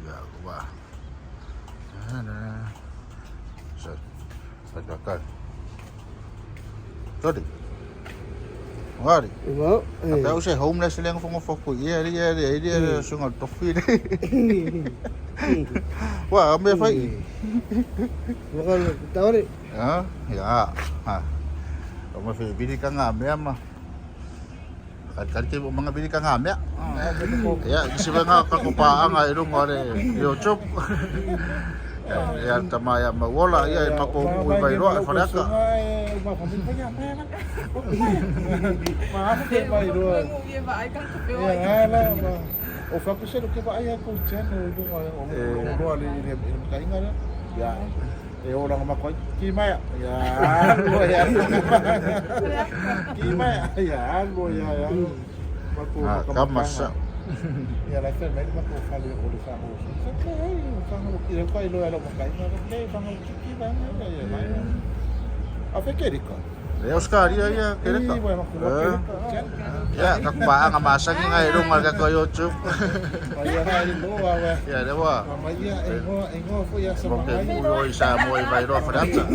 Ya wa. So, ka. Sorry. Ngari. Wa. Apa u se homeless le ngofo ngofo ku ia ia ia ia sunga tofi le. Wa me fai. Waka taore. Ha? Ya. Ha. O ma fe bili ka ngā mea ma. Kari ke mga bili ka ngā mea. Ya, si nga ka ko paanga i runga re YouTube. Ya tama ya mawola ia e mako ui vai roa e whareaka. O whakusero ke wa ai ko channel lunga o roa le le makainga le. Ya. E ora ngā makoi ki mai. Ya, lo ya. Ki mai. Ya, lo ya ya. Mako Kama sa. Ya la fe mai mako fale o le fa o. Sa ke ai fa o ki ko ai lo ya lo makainga le fa o ki ba ya ya. A fe ke rika. Le Oscar ia ia ke reka. I wa mako ke rika. Ya, ka paanga masangi ngai runga ka ko YouTube. Ai ai lo wa wa. Ya le wa. Maia e ngoa e ngoa foi essa Mo ke mai. ui oi sa mo i vai roa whareaka.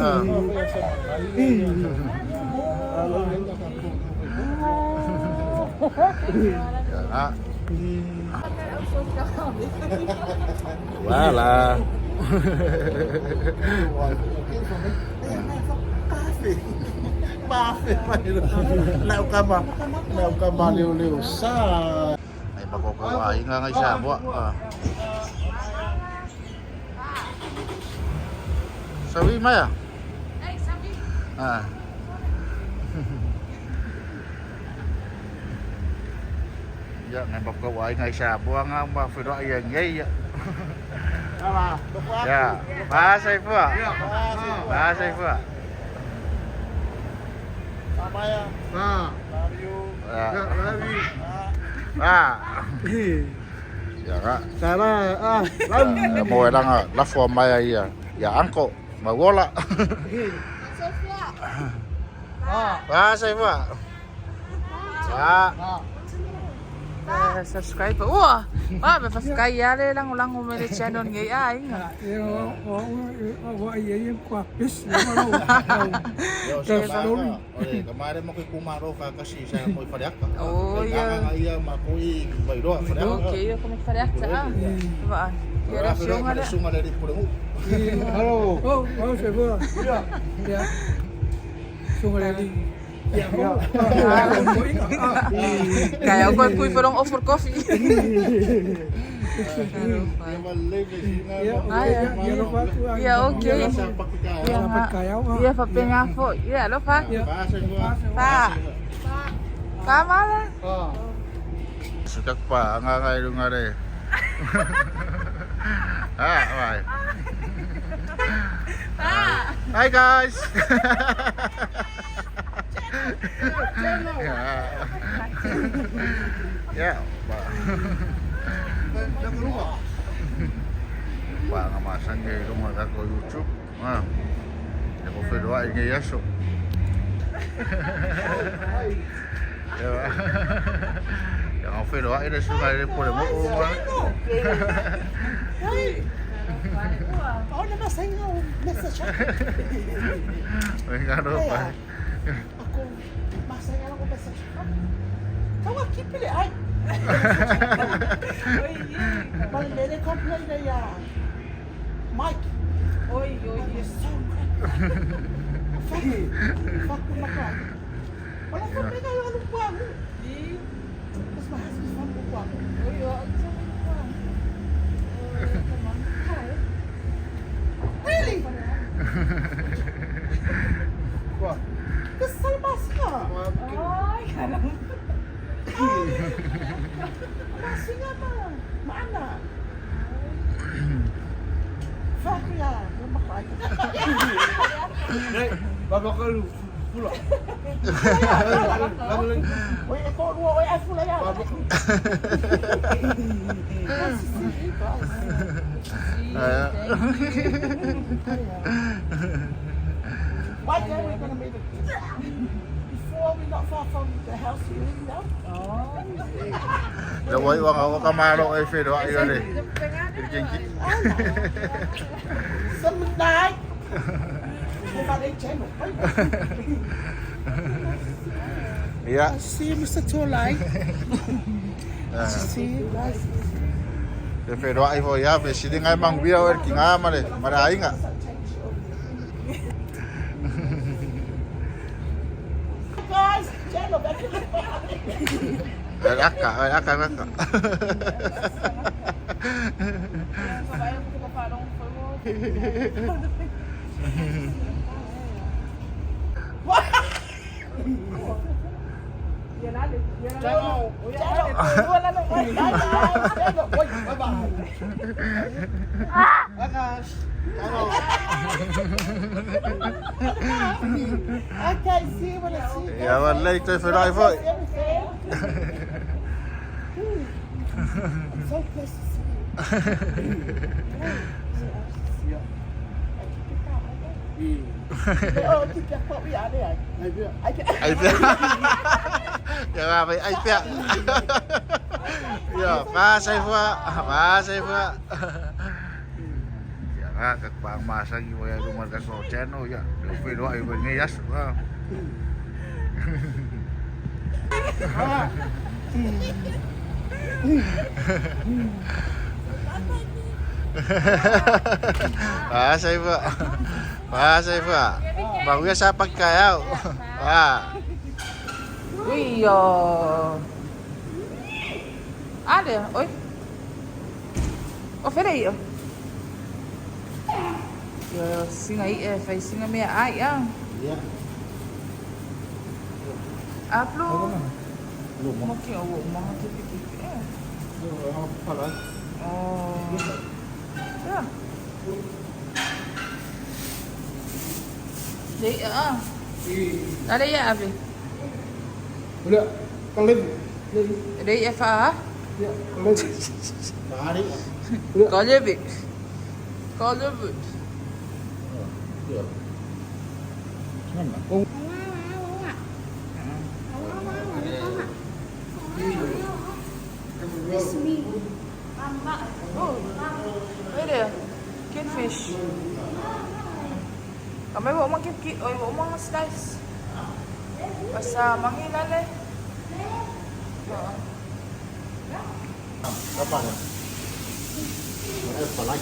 Ya na. Wala. Lau kama leo leo sa. Ai mako ko ai nga ngai sa mo. Sabi maya. Ei, sabi. Ah. Ya, ngai mako ai ngai sa mo nga ma firo ai ngai ya. Ya, bahasa ibu. Bahasa ibu. Samaya. Ah. Love you. Ya. Love you. Ah. Ya ka. Sara ah. Lam. Mo e langa lafua mai ai ia. Ya anko, mawola. Sofia. Bahasa ibu. Ya. Subscribe. Ua, wa me whawhikai ia le lango lango me le channel ngai a inga. E o o o o ia ia kwa pis le malo. Yo, sa baka, ore, kamare mo kay kumaro ka kasi sa mo ifariaka. Oh, iya. iya. Iya, makoi bairoa fariaka. Okay, ko me whareata a. Wa. Ia ra fionga le. Sunga le pure Hello. Oh, oh se fua. Ya. Sunga le li. Ya. Kaya ko kui for offer coffee. Ya, ya lo fa tu. Ia okay. Ia Dapat kaya wa. Ia whapenga fo. Ia lo fa. Fa. Fa mala. Suka pa nga nga runga re. Ah, bye. Hi guys. Yeah. Yeah. Ba nga masang ngai runga ka ko YouTube. Ah. Ya ko fero ai ngai aso. Ya. Ya ko fero ai le sunga le pore mo. Olha, mas aí o message. Venga no pa. Ako, masaya ako message. Kau keep it ai. Malele complain ya. Mike. Oi, oi. So crap. Fuck. Fuck maka. Wala ko may kayo anong buwan. Because my husband's from Bukwang. Oi, oi. Really? Kesal masa. Ai, caramba. Masih apa? Mana? Fuck ya, maka. Babakalu pula. Oi, eko dua, oi, afu lah ya. Why can't we gonna make it? Well, we're not far from the house you're in now. Le wai wanga o ka malo e whenua i ore. Kinki. Some night. Channel. Ia. See you, Mr. Tolai. See you guys. Le whenua i fo ia, fe sili ngai manguia o ki ngā mare, mare ainga. Guys, channel back in the Aka, aka, aka. Channel. Channel. Bye guys. Channel. Bye bye. Bye guys. Okay, see you when I see you. Ia, wa lei toi whenua i fo. Everything. I'm so pleased to see you. Oh, keep your foot we are there. Ai pia. I can Ai pia. Ia wa vai ai pia. Ia, pa sai fua, pa sai fua. Ia nga kakpang masang i waya rumah ka so channel ya. Le whenua i ngai yas. Ah, sai fua. Pa sai fua. Baguya sa pagkayaw. Ah. Ui yo. Ale, oi. O fere iyo. Yo singa i e fai singa mea ai a. Ia. Aplo. Luma. Mo ki o mo ha te piki. Pala. Oh. Ya. Dei a. Ale ya ave. Udah, kelip. Dei e fa. Ya, kelip. Pari. Kalebe. Kalebe. Ia. Nama. Oh. Wait there. Catfish. Kamay wa mang kit oy wa mang slice. Basta mangila le. Oo. Apa ya? Ada palai.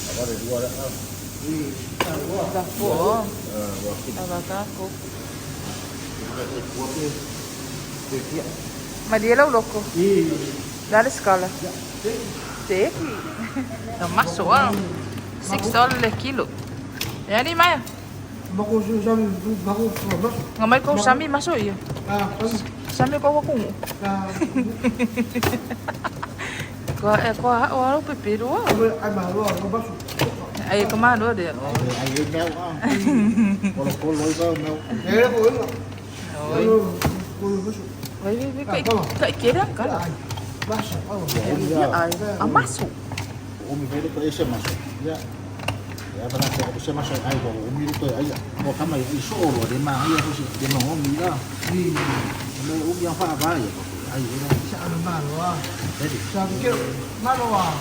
Apa ada dua ada. Tapo. Oh. Eh, waktu Tabaka ko. waktu dia. Madiela loko. Dale skala. Teki. No maso ah. $6 le kilo. Yani maya. Bako sami, bako masuk. Ngamay ko sami maso iyo. Ah, Sami ko ko. ah, Ko e ko ha o pepero. ai mà lo nó masuk. Ay kumano de. Ai meo ah. Kalau kalau itu meo. Eh, ko ila. Oi. Ko masuk. Vai vai vai kai kira kala. Masuk. Oh. Ya. Ay, amaso. Umi vele to ese maso. Ya. Ya pernah saya ese maso ai ko umi itu ai. Ko kama iso ro de ma ai ko si de ma umi la. Me umi yang fa ba ya ko. Ai ro. Siapa malu ah? Jadi. Siapa kira malu ah?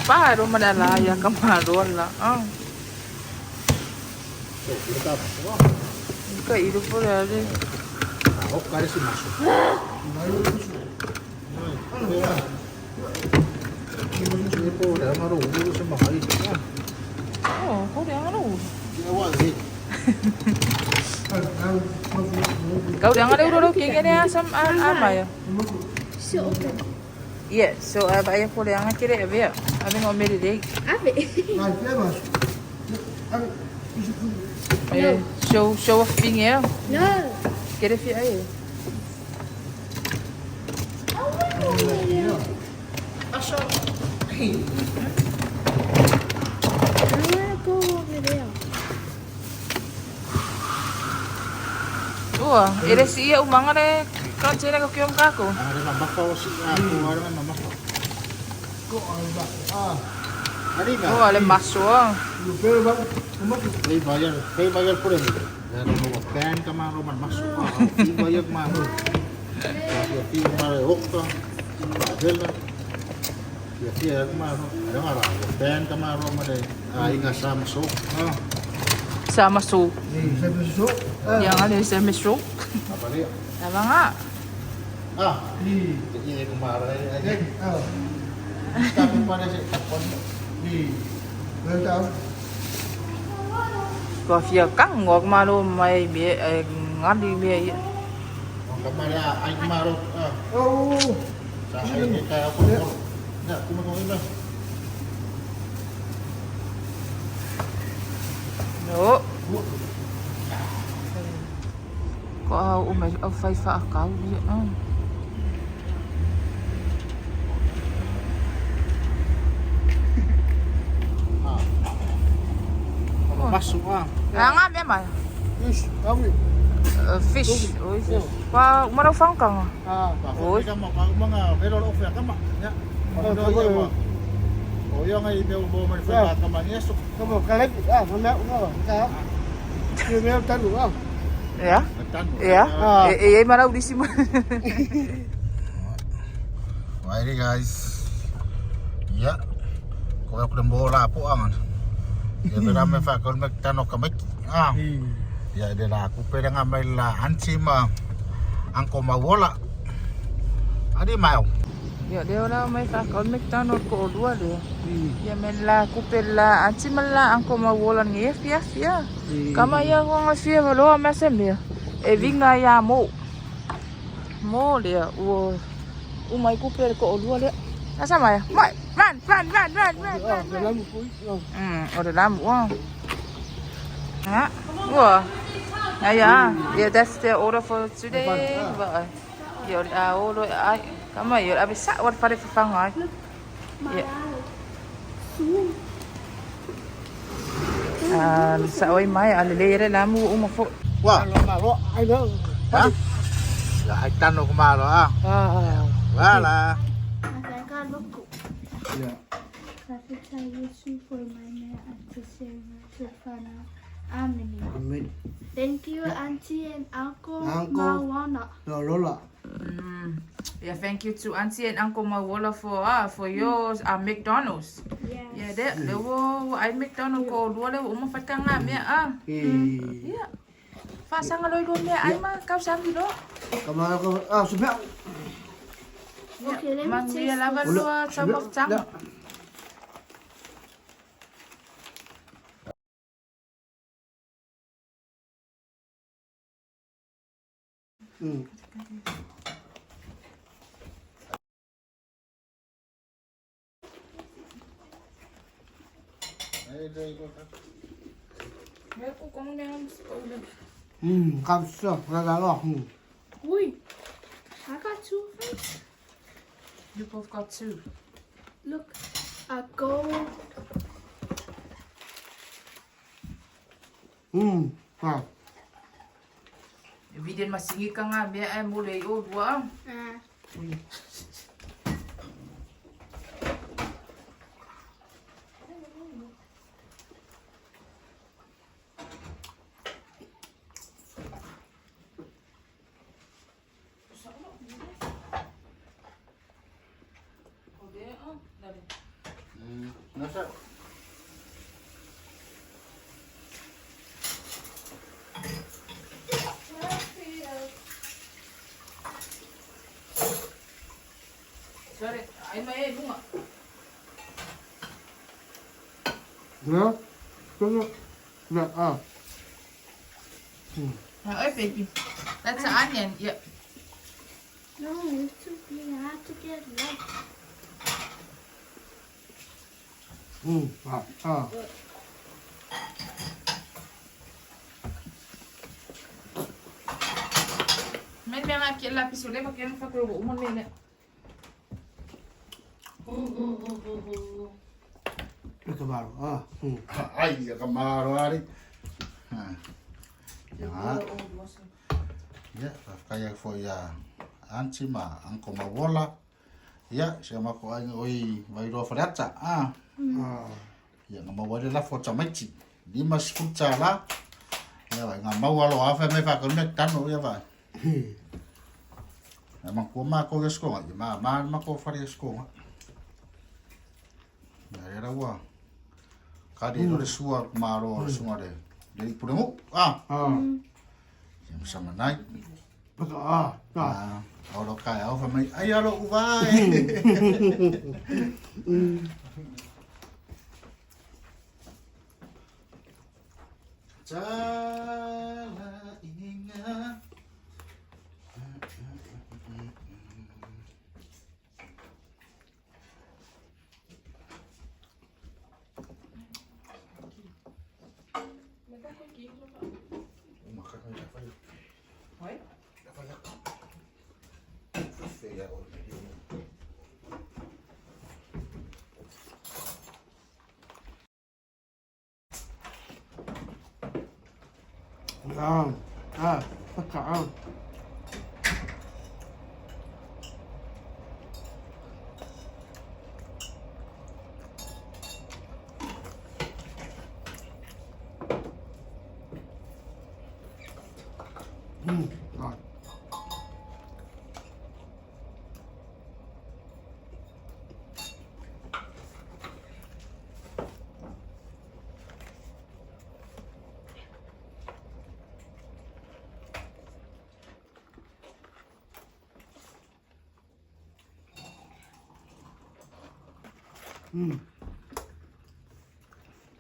Paro madalaya kamarola. Ah. Kita Ka iru por ali. oh kare si maso. Oh, koreano. Kau jangan ada urut kengene asam amaya. So open. Yeah, so abaya koreano kire abia. Abi ngomeri dei. Ave. Ai, é masuk. Ai, Eh, show show off finger. No. Kire fi ai. I wanna go over there. Ua, ere si ia umanga le kan chena ko kyong kako. Ada mama kau si aku ada mama kau. ko ai ba. Ah. O le maso a. Sa maso. Ia nga le sa maso. Tama nga. Ko fia kang ngok malo mai me ngali me ia. No. Ko au o mai au fai fa kau ia. Ah nga me mai. Fish. Awi. Fish. Oi. Wa umara fangkanga. Ah. Oi. Kamu kalip ah, mama ah, ka. Ye me tanu ah. Ya. Ya. Eh eh mara udisi mo. Alrighty guys. Ya. Ko ko bola po ang. Ya pero me fa kon mek tano kamik. Ah. Ya de la ku pera nga mai la anchi ma angko ma wola. Adi mau. Ya dia la mai fa kon mek tano ko dua le. Ya men la ku pela anchi ma la angko ma wola ni fia fia. Kama ya ko nga fia ma lo ma se me. E vinga ya mo. Mo le o o mai ku pela ko dua le. Asa mai. Mai run run run run run Ah, run. lamu pui. O le lamu ah. Ah. Ua. Yeah, yeah, that's the order for today. But yeah, order I come on, you I be sat what for fang ai. My Yeah. eye. Soon. Ah, sa oi mai a le le lamu o ma fo. Wa. Malo, ai lo. Ha? Ya ai tano ko malo ah. Ah. Wala. Ya. Amen. Amin. Thank you, Auntie and Uncle, Uncle. Mawana. No lola. Yeah, thank you to Auntie and Uncle Mawola for yours McDonald's. Yes. Yeah, de le wo ai McDonald's ko dua le o ma fatanga me ah. Eh. Yeah. Fa sanga loi lo me ai ma kau sang di lo. Kama ko ah, subia. Okay, let me Mang taste dia lava this. lo sa ma tang. Me ko kong me am Kapsa, la. Ui. I got two of them. You both got two. Look, a gold. Ah. Vidin masingi ka nga me ai mo le o dua. Ah. Nasa. Sorry, ai mai bunga. Ya. Ko. Ya, ah. Oi baby. That's an onion. Yeah. No, it's too big. I have to get less. Ah, ah. Men me nga ke la pisole ba ke fa ko o mo ne. Ka ah. Ai ya ka malo ari. Ha. Ya. Ya, kaya fo ya anchi ma angko ma wola. Ya, sia ma ko ai oi vai ro frata. Ah. Ah. Ia na maua ai le lafo a tamaiti. $50. Ia vai nga maua lo afa me fa ko me tano ia vai. Na ma ko ma ko yesko nga ma ma ma ko fari yesko nga. Na era ua. Ka di lo sua ma ro sunga le. Le pure mo. Ah. Ah. Ia sama nai. Paka ah. Ah. O lo kai au fa mai ai alo u vai. Tala inga. Ah. Ah. Paka ah. Ah.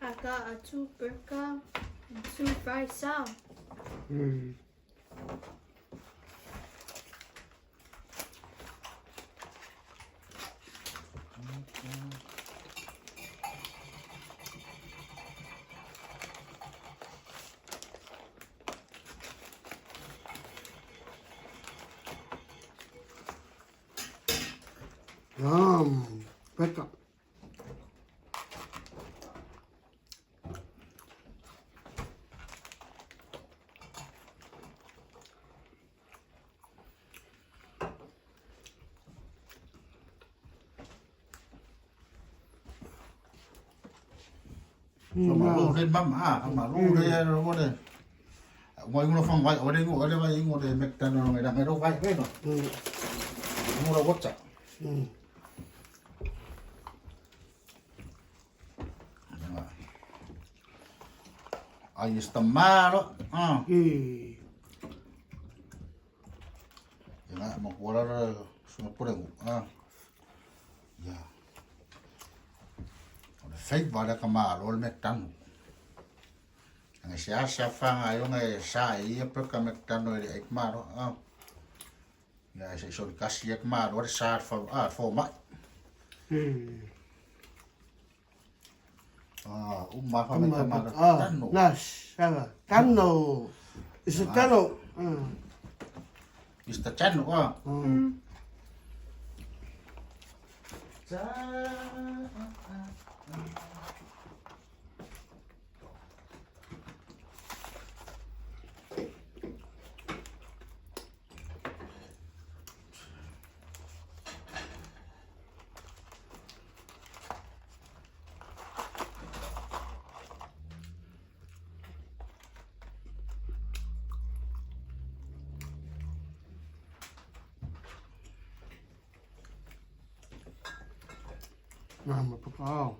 I got a 2 burger and 2 fried sow. Yum. Paka. So ma lo le mama, ma lo le lo le. Mo ingo fang vai, ore ingo ore vai ingo le McDonald ngai ngai ro vai vai no. Ingo ro wotsa. Ai sta malo. Ah. Nga mo wala ra so pore ah. Ya. O le fei vale ka malo le McDonald. Nga sia sia fanga yo nga sa ia pe ka McDonald e malo. Ah. Ya se so kasi ek malo le sa fa ah fo mai. Ah, umma fa me ka malo. Ah, nas, sawa. Tano. Is it tano? Mr. Chan ah. Mama paka.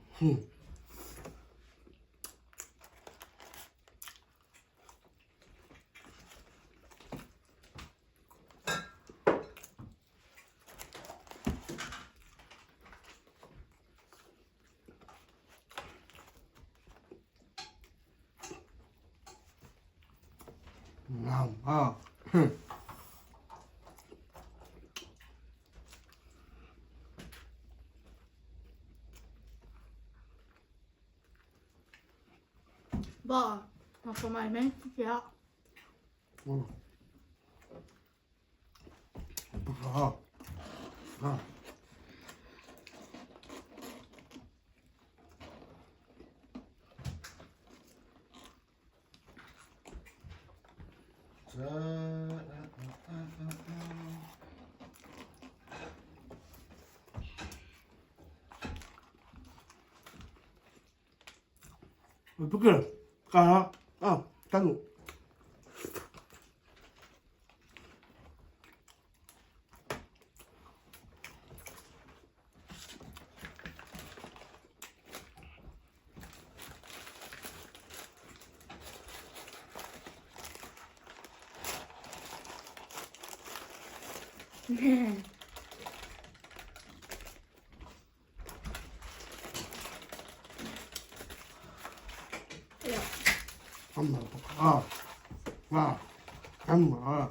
Mama. Ba, ma for my man. Yeah. Paka. Ah. Peke. Ka. Ah, tanu. Ah. Ah. Ah.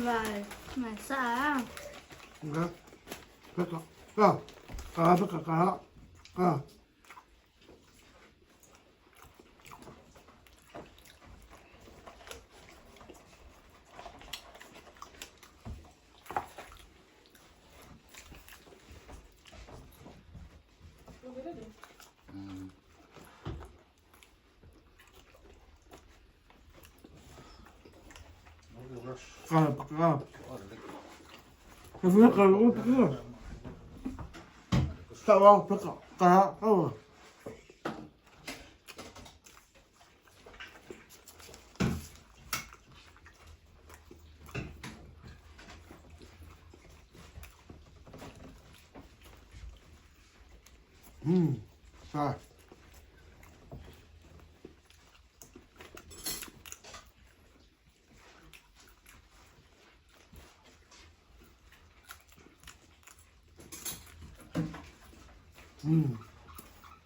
Vai, vai sa. Ah. Peke. Ah. Ah, peke ka. Ah. Ah, ah. Peke peke. Sa wa peke. Ka. Ah. Ah.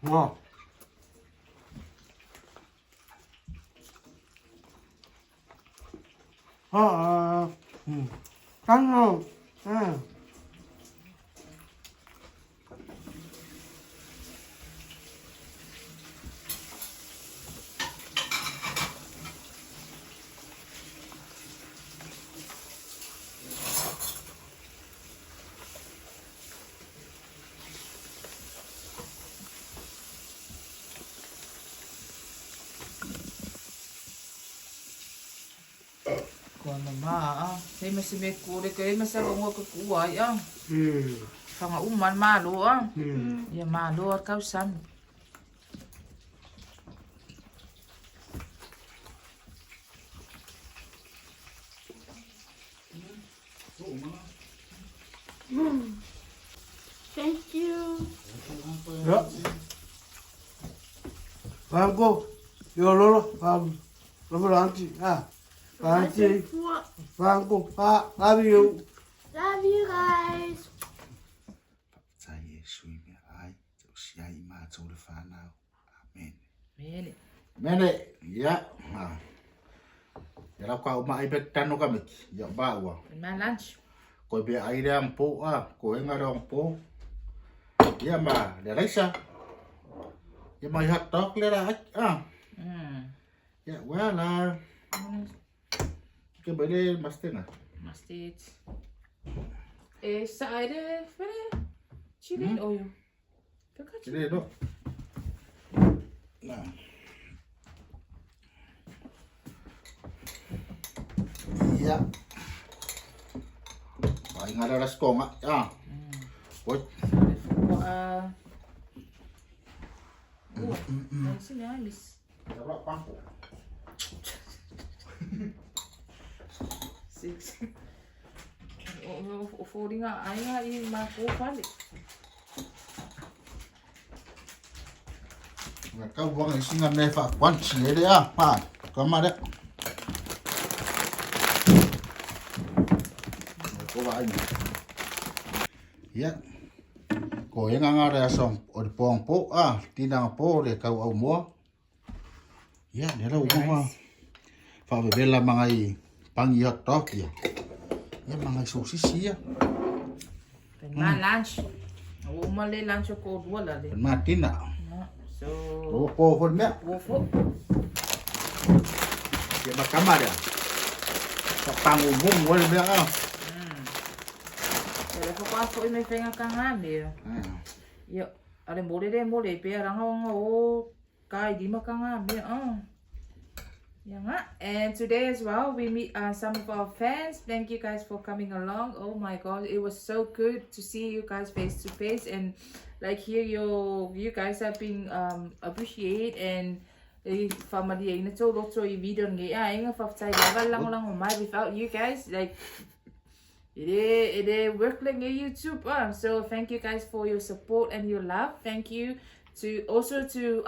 Wow. Ah, Tanu. Ah. Kua mama a. Hei ma se me kore ke ma sa rongo ka ku ai a. Fanga uma malo a. Ia malo a kau sam. Thank you. Ya. Bango. Yo lolo. Lolo lanti. Ah. Lanti. Bango. Ah, love you. Love you guys. 在耶稣里面爱，就是爱妈祖的烦恼。阿门。 Mele. Mene, ya. Ha. Ya la kwa uma ai be tanu ka miki. Ya ba wa. Ma lunch. Ko be ai le ang po a, ko enga rong po. Ya ma, le raisa. Ya ma hot dog le ra a. Ya wala. Ke bele mastenga. Mustard. E sa ai le fere. Chili oil. Peka chili. Chile no. Na. Ya. Ai ngara ras ko nga. Ya. Oi. Wa. Oh, si me ai mis. Ya ra pampo. Six. O fōringa ainga i mā kōpale. Nga ka wang singa me fa kwan chile le a. Pa. Ka ma le. Ko ba ai. Ya. Ko enga ngara song o de pong po a tina po le kau au mo. Ya, le la uma. Fa be bela mangai pangi hot dog ya. Ya mangai sosisi ya. Pen ma lunch. O uma le lunch o ko rua la le. Ma tina. So, O ko hon me. o fo. Ya ma kamara. Fa pangu mung wal me a. Ele fo kwa fo i me whenga ka ngā mea. Ia, ale more re more pe ranga wanga o ka i rima ka ngā mea. Ah. Yeah, and today as well we meet some of our fans. Thank you guys for coming along. Oh my god, it was so good to see you guys face to face and like hear your you guys have been appreciate and faamaliaina tou loto i video nei aiga faafetai lava lagolago mai. Without you guys, like it work like YouTube. So thank you guys for your support and your love. Thank you to also to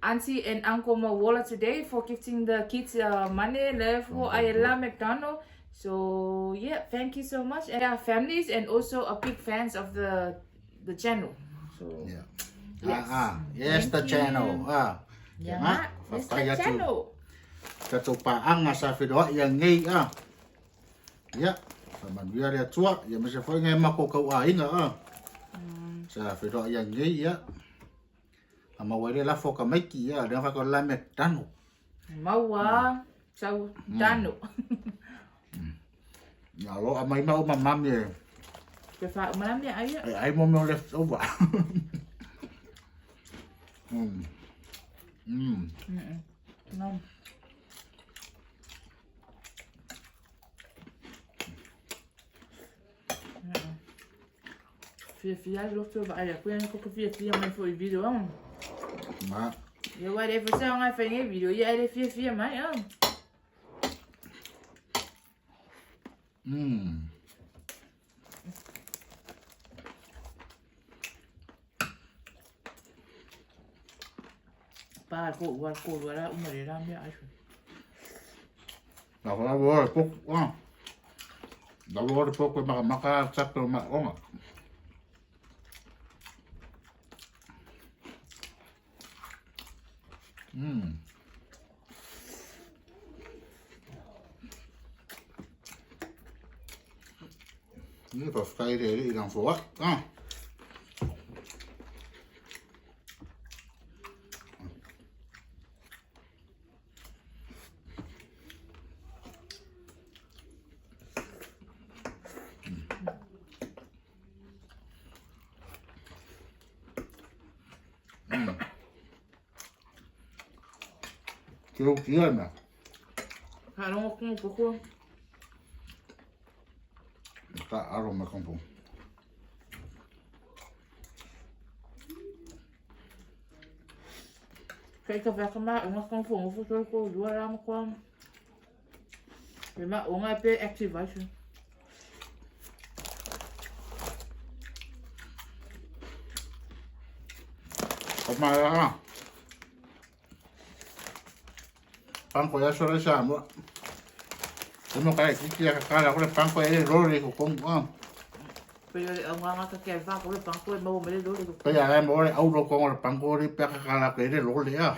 Auntie and Uncle Mawola today for gifting the kids money love for Ayala McDonald. So yeah, thank you so much. And our families and also a big fans of the channel. So Yeah. Yes. Yes, Thank the you. channel. Yeah, it's the Faafetai atu. channel. Tatou paaga sa feloai nei a. Ia, faamanuia le Atua, ia aemaise foi nai makou kauaiga a. Sa feloai nei ia. Maua ai le lafo o tamaiti ia, lea na fai atu le la mea tanu. Maua sau tanu. Ia lo aumai ma uma mami e. Pe faauma la mea ai. E ai mo mea o left over. No. Fiafia ai loto vaai atu ia koko fiafia mai foi i video a. Ma. Ia uae le fose o ngai fai nei video ia e le fiafia mai a. Pa ko ua ko ua la uma le la mea ai. Na hoa wo e poko. Ah. Na wo le poko e makamaka tsape o maaoga. Ia faafetai i le Alii i lana foai. Ah. Teu mea. Faalogo kuga koko. Ka aro ma kompo. Kai ka whaka ma unga kong fo ngofo toi ko lua la ma kwa. Le ma unga pe activation. O mai a. Panko ia sore sa mo. E mo kai kiki a kakala ko le panko e lore ko kongu a. Pe le unga nga ka ke wha ko le panko e mau mele lore ko. Pe ia mo le au lo kongo le panko ri pe kakala ko e lore a.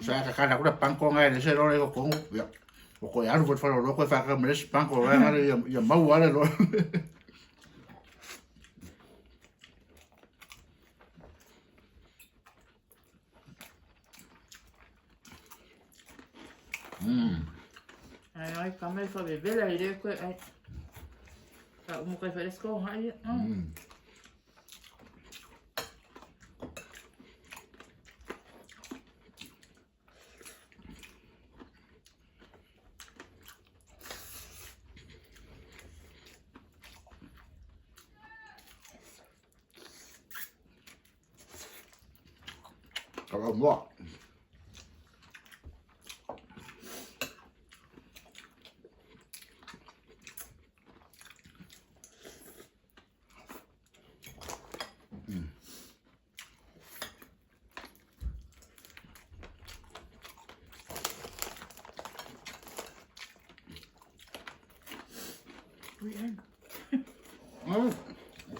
Sa kakala ko le panko ngai le se lore ko kongu. Ia. O ko alu ko falo lo ko fa ka mele panko ia ngare ia mau ale lo. Ai ai ka me fa bebela i le ko ai. Ka umu kai fa let's go ha i. Ka mo.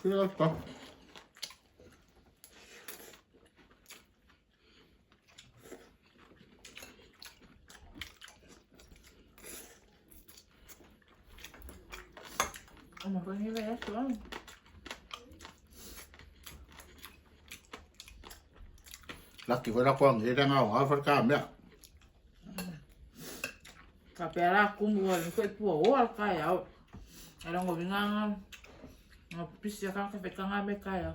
Kyllä. Oma voi hyvä jätty on. Laki voi la kuang e nga o Afrika mea. Ka pera kumu wa ni koe pua o al kai au. Ai rongo vinga nga. Nga pisi ka ka whekanga me kaia.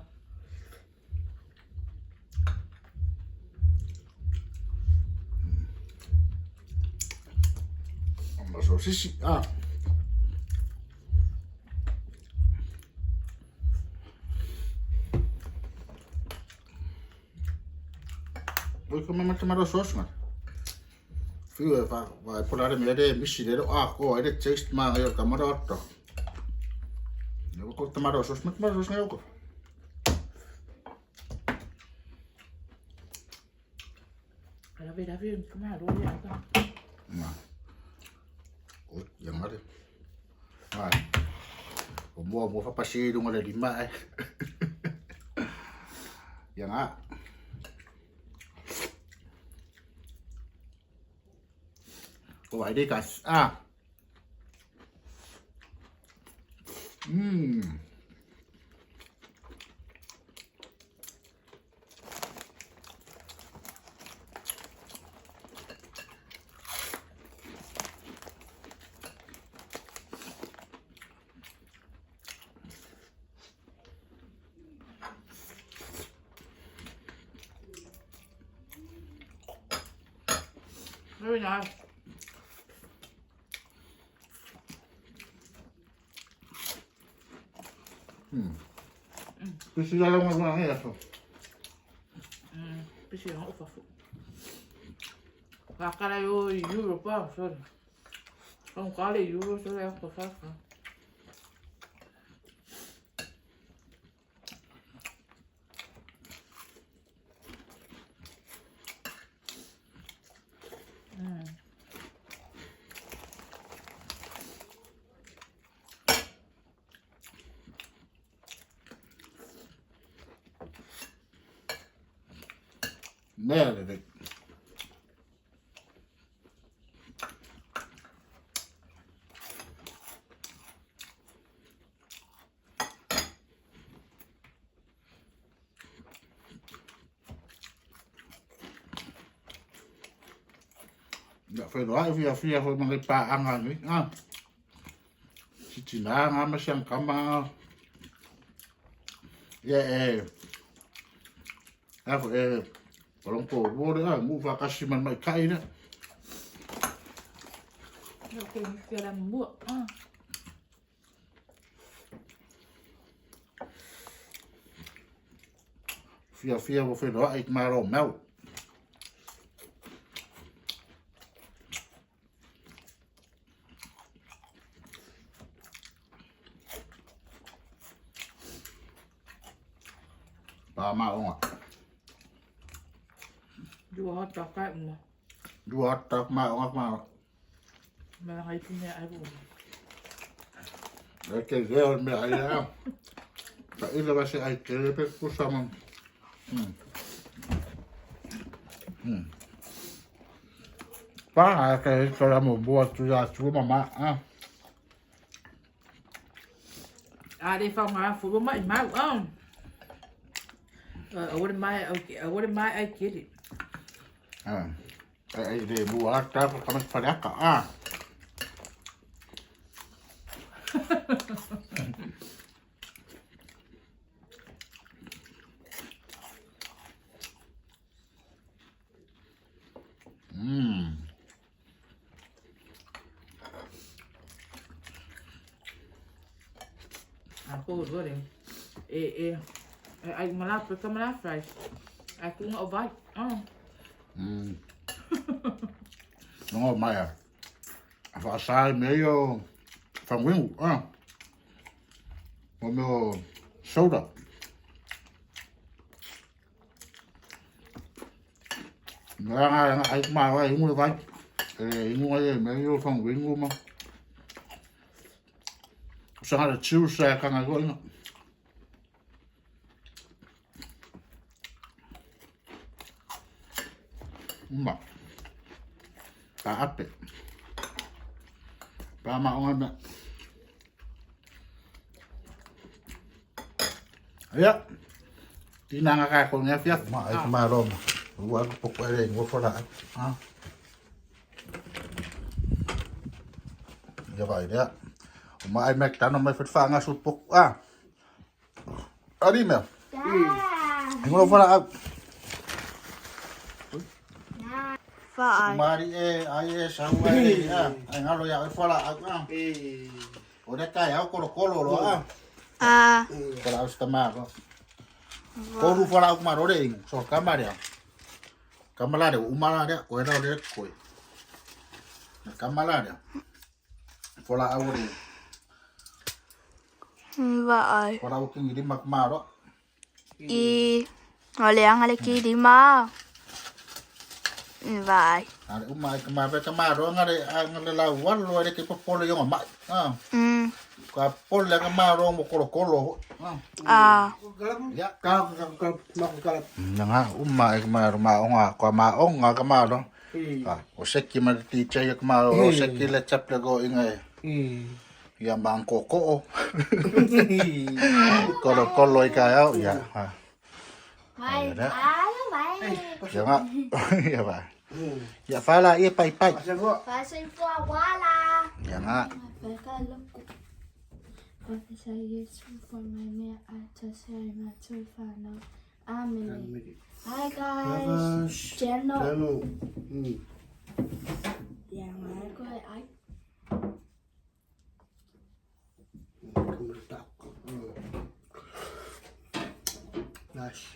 Ma so sisi. Ah. Oi ko mama tomato sauce nga. Fiu e fa va polare me re misi le a ko e taste ma yo kamara otto. Ne ko tomato sauce ma tomato sauce nga ko. Ravi ravi kama ro ya ka. Ma. O ya ngare. Ai. O mua mua fa pasi lunga le lima e. Ya nga. O ai de gas. Ah. Very nice. Pisi la longa nga nga so. Pisi ang ufa fu. Wakala yo euro pa so. Ang kali euro so ya ko fa. Ne le. Ya whenua e whia whia hoi mangai pā anga nui. Ah. Si tina ngā ma siang kama. Ia e. A fo e. Palong ko rore a ngu whakasi man mai kai na. Yo ko ni la mua. Ah. Whia whia o whenua e maro mau. Pā maonga. Dua hot dog kai mo. Dua hot dog maonga ma. Ma ngai pu mea ai bu. E ke reo mea ai a. Ka ila wa se ai te pe kusa ma. Pa a ke to la mo bua tu ya tu mama a. A le fa nga fu ma mai ah. Ore mai ore mai ai kiri. Ah. Ai le bua ta ka ma fa ka a. Ako ro E e ai mala pe ka mala fries. Ai ku nga vai. Ah. No mai a. Fa sai meio fanguingu ah. O meu soda. Nga nga ai ma vai ingu vai. E ingu ai meio fanguingu ma. Så har det 20 så jeg kan gå ind. Ma. Pa ape. Pa maonga me. Ia. Tina nga ka ko nga fia. Ma ai ma ro. Ua ko ko ele ngo fora. Ah. Ia vai ia. O ma ai mek tano mai whatwha nga su pok. Ah. Ali mea. Ingo fala au. Whaai. Mari e ai e sau ai a. Ai ngalo ya e fala au a. O le kai au kolo kolo lo a. Ah. Fala au sta ma ko. Koru fala au ma rore ingo. So kamare. Kamala re umara re ko era re ko. Kamala re. Fala au re. Whaai. Fala au kingi di mak maro. I. O le anga le ki di ma. Whaai. Ale uma ai kama ve kama ro ngare ngare la walo re ke popolo yo ma. Ah. Ka pole ka maro mo kolo kolo. Ah. Ah. Ya. Ka ka ka ma ka. Nga uma ai kama ro ma onga ka ma onga ka ma ro. Ah, o seki ma ti che ka ma ro o seki le chaple go inga. Ia mang koko. Kolo kolo i ka au ya. Ah. Wai. Ala wai. Ya nga. Ya ba. Ya fala ia pai pai. Whai wala. Ya nga. Amen. Hi guys. Channel. Channel. Yeah, I Nice.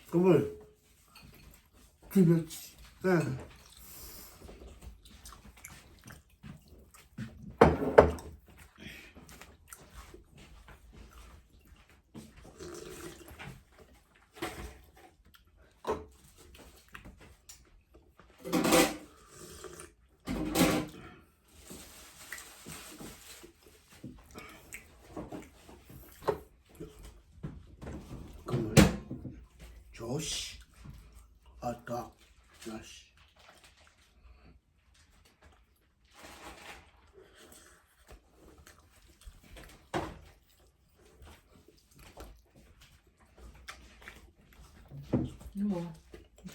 Come on. Keep it. Yeah. Come on. Josh. Hot dog. Josh.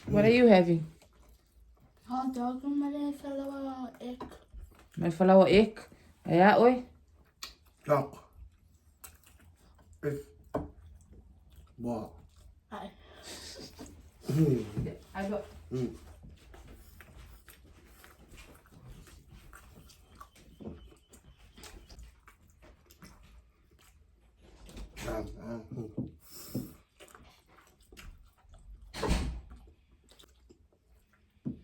What are you having? Hot dog ma le falawa ek. Mai falawa ek. Aia oe. Dog. Egg. Ball. Ai. I got.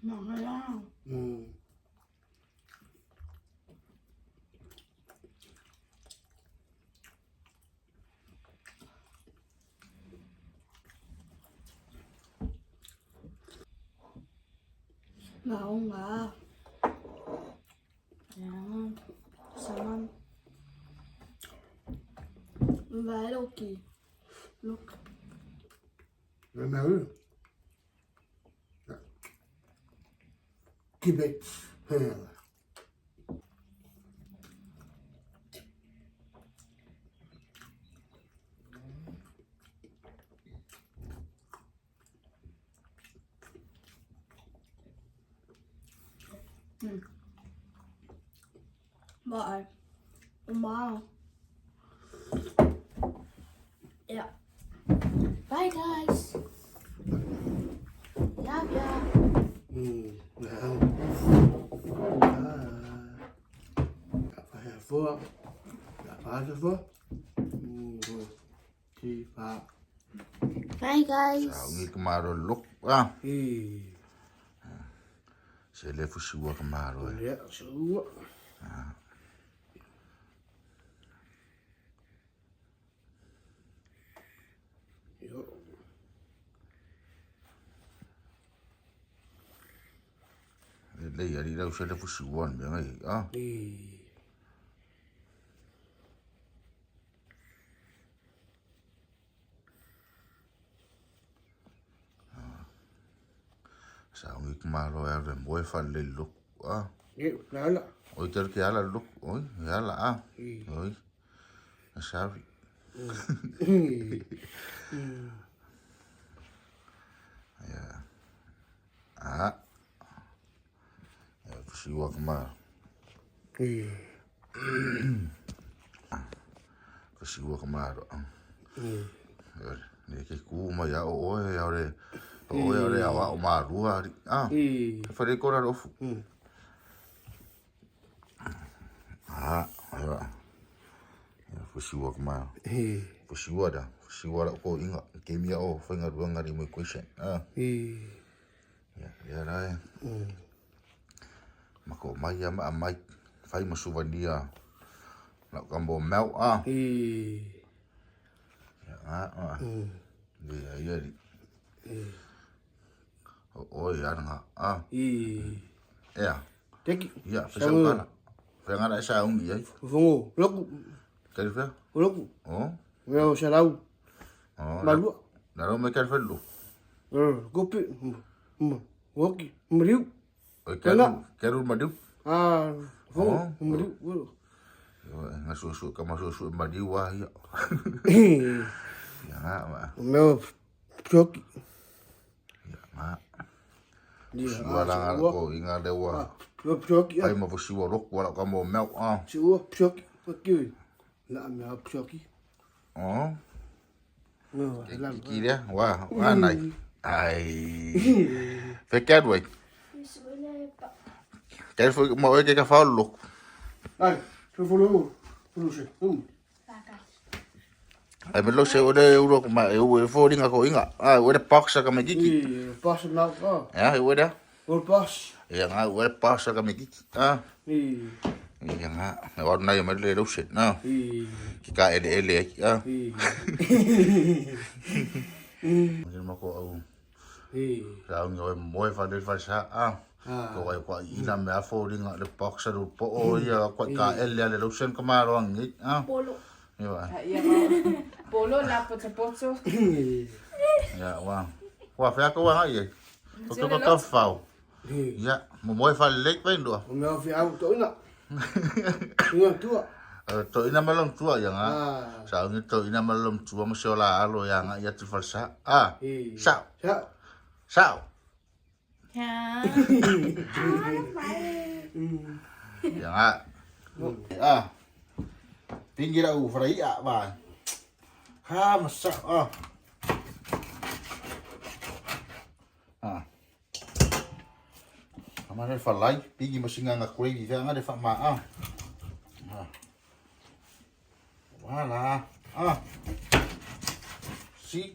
Mangala. Maunga. Yeah. Sama. Vai Look. Remember? Keep it here. Bye. Wow. Yeah. Bye guys. Love ya. Bye guys. Ngi kamaro look. Ah. Se le fusiua kamaro. Yeah, so. Le ia ri rau se le fusiua ni mea ngai. Ah. Sa ngi kamaro e re moe fa le look. Ah. Yeah, nala. Oi te ke ala look. Oi, e ala ah. Oi. Sorry. Ia. Ah. Ia, siwa ka ma. Ka siwa ka ma. Ia, ne ke ku ma ia o oe ia ore. O oe ore awa o ma rua. Ah. Whare kora rofu. Ah, ia. Ia, fusiua ka ma. Fusiua da. Fusiua la ko inga. Ke mia o whainga ruanga ri mo question. Ah. Ia, ia la e. Ma ko mai ia ma mai. Whai ma suvania. La ka mo mau ah. Ia, ah, ah. Ia, ia ri. O o ia nga. Ah. Ia. Teki. Ia, whai sa ukana. Whai ngana e sa ungi ai. Fongo. Loku. Kari whea? Loku. Oh. Mea o salau. Oh. Malua. Na rau me kari whelu. Kopi. Woki. Mariu. Keru, keru mariu. Ah, fongo. Mariu. Nga susu ka ma susu mariu wa ia. Ia nga ma. Mea o pioki. Ia nga. Siua la nga ko inga lewa. Pioki. Ai ma siua roku wala ka mo meo ah. Siua pioki. Pioki. Na mea pioki. Oh. Ki lea, wa, wa nai. Ai. Fe keru ai. Keru foi ma oe ke ka whao loku. Ai, fe folo, folo se. Ai me lo se ore uro ko ma e ue fo ringa ko inga. Ai ue box ka me kiki. I box na ka. Ya, ue da. Ue box. Ia nga ue box ka me kiki. Ah. I. Ia nga, me wa nai me le lo se na. I. Ki ka ele ele ai. Ah. I. Me ma ko au. I. Sa ngi oi moe fa le fa sa. Ah. Ko ai ko ina me a fo ringa le box ru po o ia ko ka ele le lo se ka ma ro ngi. Ah. Polo. Ia. Ia polo la poto poto. Ia wa. Wa fa ko wa ngai. Ko ko ka fau. Ia, mo moe fa le pa ndua. O mea fi au to ina. Ina tua. To ina malong tua ia nga. Ah. Sa ngi to ina malong tua mo se ola alo ia nga ia tu falsa. Ah. Sa. Sa. Sa. Ha. Ia nga. Ah. Pingira u fra ia va. Ha ma sa. Ah. Ah. Amane fa lai pingi mo singa nga gravy fa nga de fa ma ah. Ah. Voilà. Ah. Si.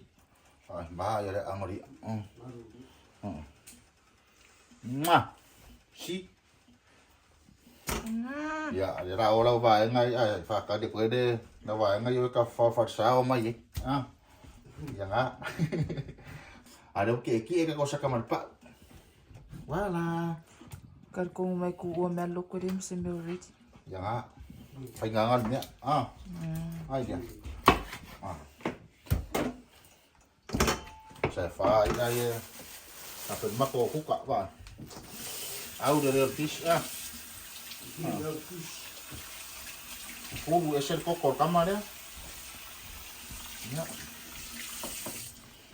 Ah, ba ya le angori. Oh. Mwah. Si. Ya, le ra ola va ngai ai fa ka de pwede na va ngai yo ka fa fa sa o mai. Ah. Ya nga. Are o ke ki e ka kosa ka malpa. Voilà. Kar ko mai ku o mea loko le se mea ready. Ya nga. Fai nga nga mea. Ah. Ai dia. Ah. Sa fa ai ai. A pe mako kuka va. Au de real fish ah. Ulu e ser koko kama dia. Ya.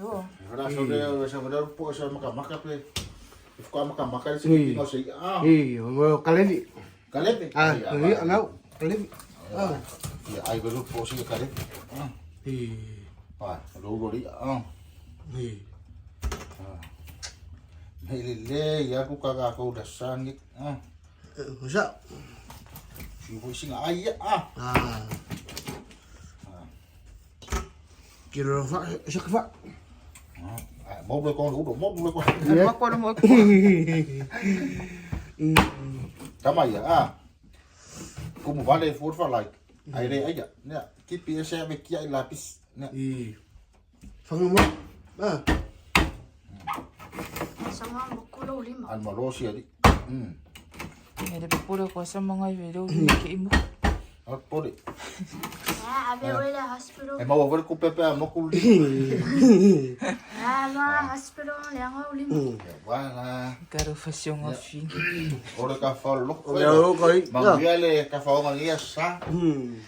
Oh. Wala sa de sa de po sa maka maka pe. If ko maka maka si tingo si ah. I, o mea kaleli. Kalepe. Ah, i anau. Kaleli. Ah. Ya ai belu po si kalepe. Ah. I. Ah, ro ro ri ah. I. Me le le ya ku ka ka ko da sangit ah. Sa. Si po singa ai ah. Ah. Kiro fa, sa fa. Ah, mo le con ru mo le con. Ma ko mo ko. Tama ia ah. Como vale for for like. Ai re ai ya. Ne, ki pi se me ki ai lapis. Ne. I. Fanga mo. Ah. Sama mo kulo lima. Al malosi ali. Me le polo ko sa mga i le ni ke imu. Ah, pore. Ha, abe wele hospital. E mau over ku pepe a mo ku li. Ha, ma hospital le ngo lima. Voilà. Karo fasionga fi. Ora ka fa lo. O mea o kai. Mangia le ka fa o ngia sa. Hmm.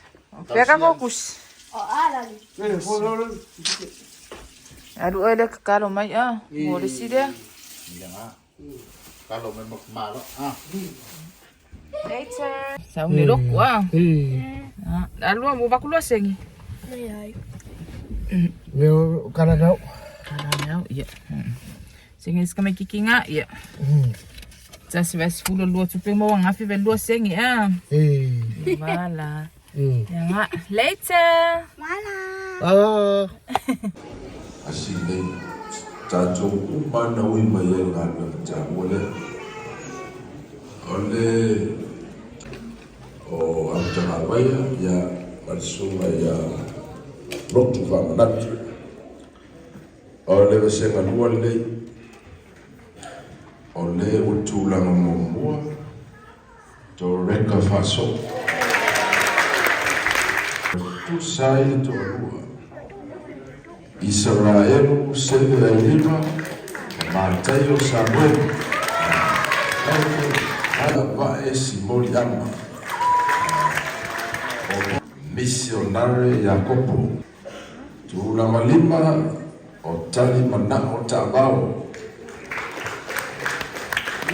Peka ko kusi. O alali. Alu oe le kakalo mai a. Mo le si lea. Ia nga. Kalo me mo malo. Ah. Later. Sa uni loku a. Alua mo vakulua sengi. Leai. Meo kala nau. Kala nau, ia. Sengi ska me kikinga, ia. Tasi vai sefulu lua tupe mo ngafi ve lua sengi a. Voilà. Ia nga. Later. Wala. Ah. Asi nei tatou uma na ui mai ai i galuega taua lea. O le o Amutagavaia ia ma le susuga ia Lotu Faamanatu. O le vasega lua lenei, o le ua tulaga muamua Toreka Faasoo. Tusa ai le toalua Isaraelu Seve Ailima ma Mataio Samueli. Vae Simoli Ama o Misionare Iakopo. Tulaga lima o Tali Manao Taavao.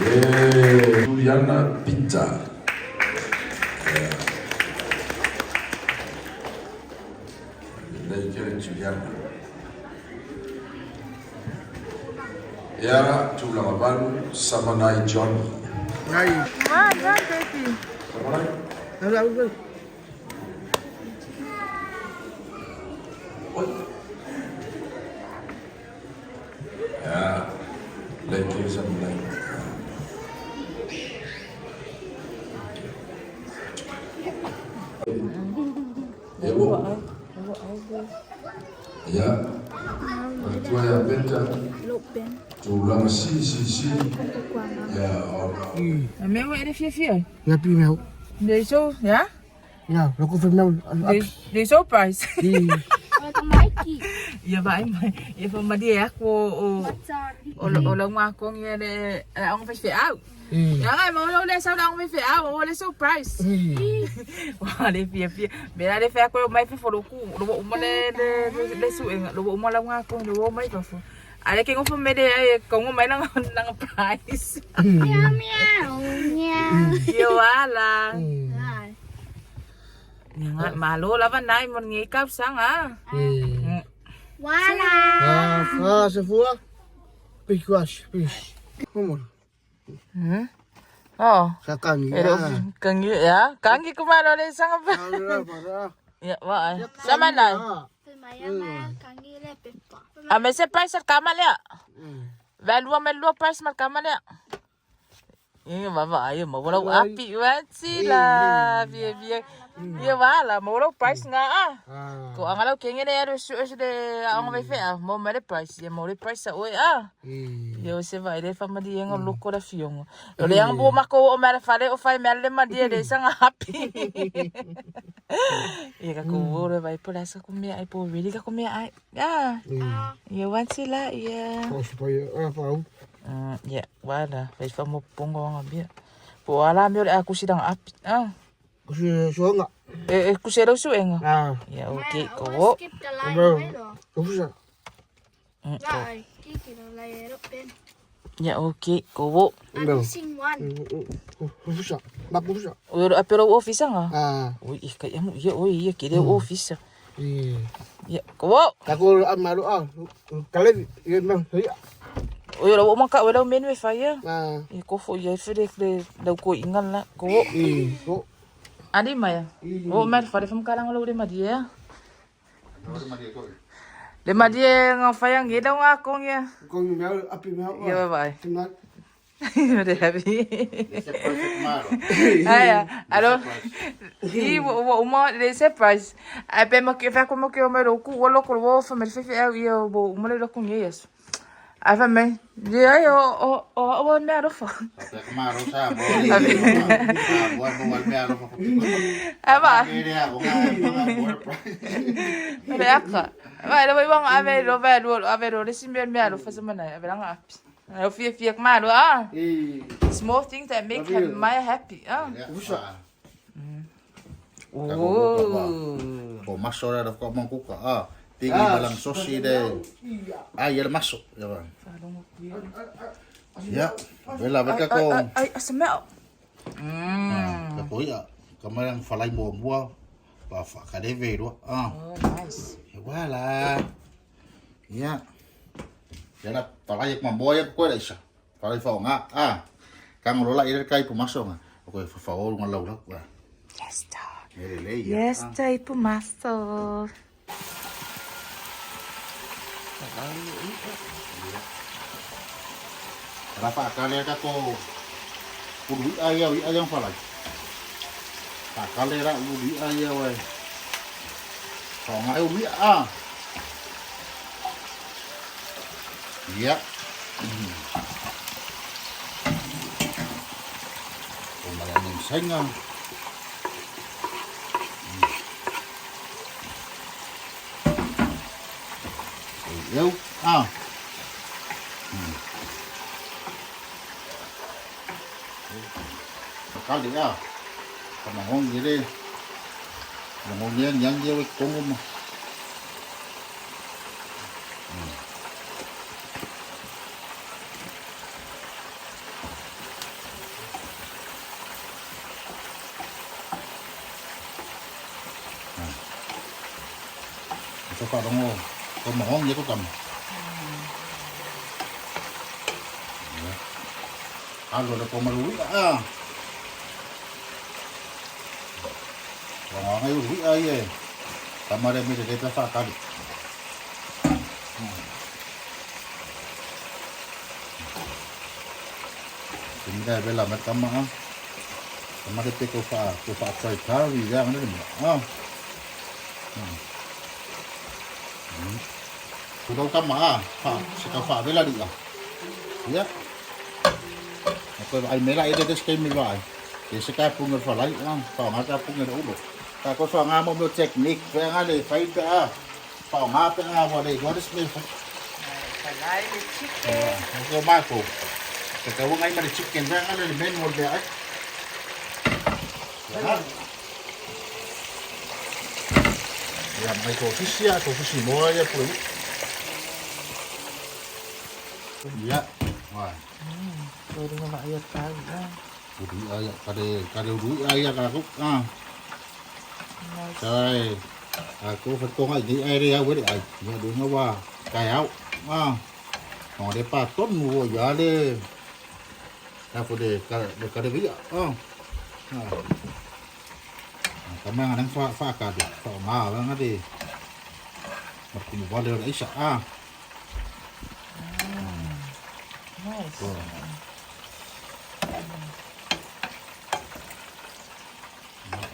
Ye Juliana Pita. Lelei kele Juliana. Ia tulaga valu Samanai Johnny. Nai. Run, run, baby. Samanai. Nau. Oi. Ia lelei kele Samanai. Ia ua. Ia matua ia Peta. Tulaga si si si. Ia ona. Mea ua ele fiafia. Ia pi meo. Le so, ya? Ia, loko fe meo. Le so price. Ia vai mai. Ia fa mali e ko o o o la ngā kong ia le ong fe fe au. Ia ngai mo lo le sa la ong fe fe au o le so price. Wa le fiafia. Me la le fe ko mai fe fo ku lo o le le le su e lo o la ngā kong lo mai fa fo. Ale ke ngofo me le ai kongo mai nanga nanga price. Meow meow meow. Ia wala. Ia nga malo lava nai mo ngi kau sanga. Wala. Ah, ah, se fua. Pi kuas, pi. Como? Oh. Sa kangi. Ero kangi ya, kangi ko malo le sanga pa. Ya, wa. Sama nai. Maya maya kangi le pepa. A me se price al kama lea. Valua me lua price mal kama lea. Ia va va ia mo wala api wa ti la bie bie. Ia va la mo wala price nga a. Ko anga lau kenge le aru su su le anga ve fe a mo me le price ia mo le price a oe a. Ia o se vai le fa ma di nga loko la fiongo. O le anga bo mako o me le fale o fai me le ma di le sanga happy. Ia ka ko o le vai po la sa ko me ai po really ka ko me ai. Ya. Ia wa ti la ia. Po se po ia pa u. Ya, wala. Vai fa mo pongo anga bia. Po ala me le akusi dang api. Ah. Ku se so nga. E kusi ro su enga. Ah. Ya, okay, ko. Skip the line right off. Ku se. Lai, kiki no lai ero pen. Ya, okay, ko. I'm missing one. Ku se. Ma ku se. O ro apelo office anga. Ah. Oi, ka ya mu ya oi ya ke le office. Ya, ko. Ka ko a ma lo a. Kale ia ma ia. O ro o maka o menu e fa ya. Ah. E ko fo ya fe le le lau ko ingan la ko. Ko. Ali maya. O mer fa le fam kala ngolo le madi ya. Le madi nga fa yang ngi nga kong ya. Ko mi meo api meo. Ya bye. Tina. Re happy. Ese price malo. Aya, alo. I wo uma le surprise. Ai pe mo ke fa ko mo ke o me ro ku wo lo ko wo fa me fe fe au ia wo uma le lo ku ngi yes. Ai fa me. Ye ai o o o o me aro fa. Sa pe malo sa bo. Bo bo me aro fa. Ai ba. Ere a o nga bo price. Le aka. Vai lo wang ave lo ve lo ave lo le simbe me aro fa sa mana ave langa api. Ai fia fia malo ah. Small things that make him my happy. Ah. Ya. Oh. Ko maso la ko mong kuka. Ah, tingin balang sosi de. Ai el maso. Ya ba. Ya, vela beka ko. Ai ai asa mea. Ka ko ia. Kamarang falai mo mua. Pa fa ka de ve Ah. Oh, nice. Wala. Ya. Ya la falai ko mo ya ko la isa. Falai fa nga. Ah. Kang lola ire kai pu maso nga. Ko fa fa o nga lau lau. Yes, ta. Mere le ya. Yes, ta ipu maso. Rafa kale ka ko ului ai au ai ang falai. Ta kale ra ului ai au ai. Fa nga ului a. Ya. Ko mala ning senga. Eu. Ah. Kali ya. Kamangong gire. Mangong yan yang yewe kongo mo. Ito pa rongo. Kamangong ye ko kam. Alo le komalu ah. Wanga ngai ui ai e. Tamare mi te pa fa kali. Sini bela met kama ah. Tamare te ko fa ko fa tsai kari ya ngene ni. Ah. Ku kau kama ah. Fa se ka fa bela di ah. Ya. Ko ai mela ide des ke mi vai. Ke se ka punga fa lai ah. Fa nga ka punga ulo. Ta ko fa nga mo mo technique fa nga le fa pe a. Fa nga pe nga wa le go des me fa. Falai le chicken. Ko ma ko. Te ka ngai ma le chicken fa nga le men mo le ai. Ya. Ya mai ko fisia ko fisi mo ya pu. Ya. Wah. Pwede nga maayat tayo. Ah. Uri aya kare kare uri aya ka ko. Ah. Nice. ใช่อากูฟันกงไอ้นี่ไอ้เรียเว้ยไอ้เนี่ยดูนะว่าไก่เอาอ้าวหอได้ป้าต้นวัวยาเลยถ้าคนเด็กก็เด็กก็ได้วิ่งอ้าวกำลังนั่งฟ้าฟ้ากาดิฟ้ามาแล้วงั้นดิมันกูบอกเลยไอ้สัอ่ะ Nice.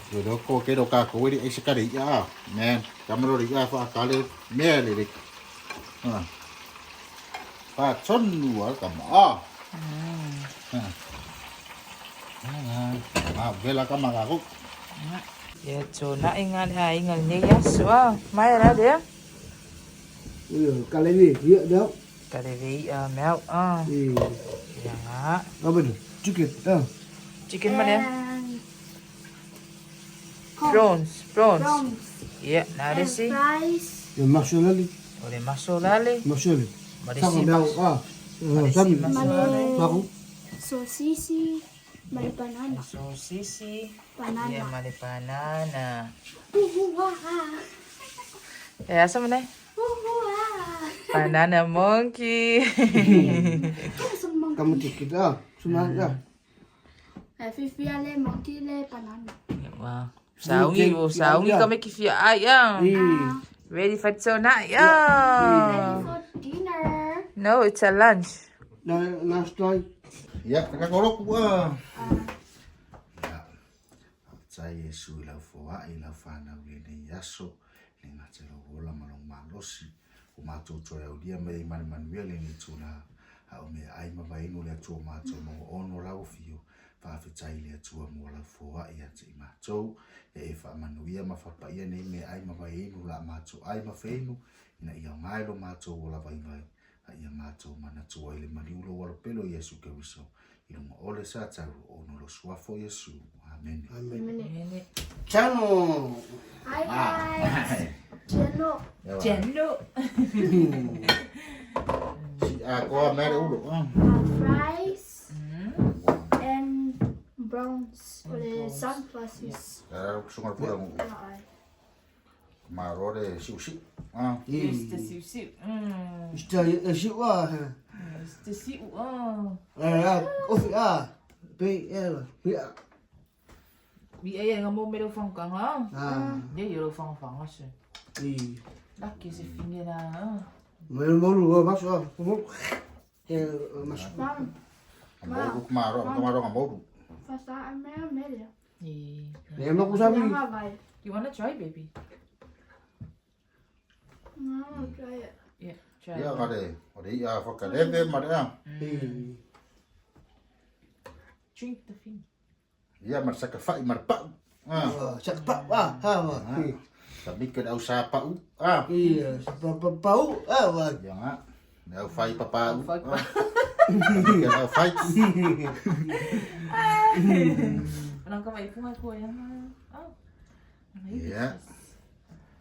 เดี๋ยวโกเกโดกากูไอ้สักดิอ่ะแม่กำลังดิอ่ะฟ้ากาเลยแม่เลยดิอ่าฟ้าชนหัวกับอ่ะ Ah, vela ka mga ko. Ya, so na ingal ha ingal ni yaso ah. Mai ra de. Iya, kali ni iya dah. Kare vi ah mel ah. Iya. Ya nga. Apa tu? Chicken. Ah. Chicken man ya. And Prawns, prawns. prawns. Ya, na And resi. fries. Ya masolali, Ore masolale. masolali. Marisi. Sama mau ah. Sama. Masolale. Maku. Sosisi. May banana. So sisi. Banana. Ya, mali banana. Uhuha. Ya, asa man eh? Uhuha. Banana monkey. Some monkey. Kamu chicken ah. Semua ah. Eh, Fifi le monkey le banana. Wow. Saungi, oh, saungi kami kifia ayam. Iya. Ready for tonight. Yeah. Ready for dinner. No, it's a lunch. Nah, last time. Ya, nakakorok ko ah. Ya. Tsai Yesu ila foa ila fana ule ne yaso le ngatselo gola malong malosi o matso ya udia me man manuel le tsula ha o me ai ma vai no le tso matso mo ono la ofio fa fe tsai le tso mo la foa ia tsi matso e fa manuia ma fa pa ia ne me ai ma vai no la matso ai ma feinu ina ia ngai lo matso o la vai vai a ia matou manatua i le maliu lou alopele o Iesu Keriso. I luga o le sa tau ona o lo Suafa o Iesu. Amene. Amene. Channel. Hi guys. Channel. Channel. Si a koa mere ulu. Fries and browns. Or sunglasses. Sunga pura ngu. Maro le siu siu. Ah. Yes, the siu siu. Sta siu ah. The siu ah. Eh, ofi ah. Be eh, be ah. 你哎呀，我冇咩都放工啊。 Ah. 你有放放啊是。 I. 那其实分的啦。 Me mo lu ma so. Mo. Eh, ma so. Mom, Mo maro, maro mo. fast I am mere. I. Ne mo ku sabi. Yeah, bye. You wanna try, baby? No, try it. Yeah, try. Ia kare, ore ia whakarebe marea. I. Drink the thing. Ia mar saka whai mar pau. Ah. Sak pa ah ha wa. Sa mika au sa pau. Ah. I pa pa pau ah wa. Ia nga. Me au whai papau. Whai pa- Mika au whai. なんかまいぷがこうやな。あ。 Ia.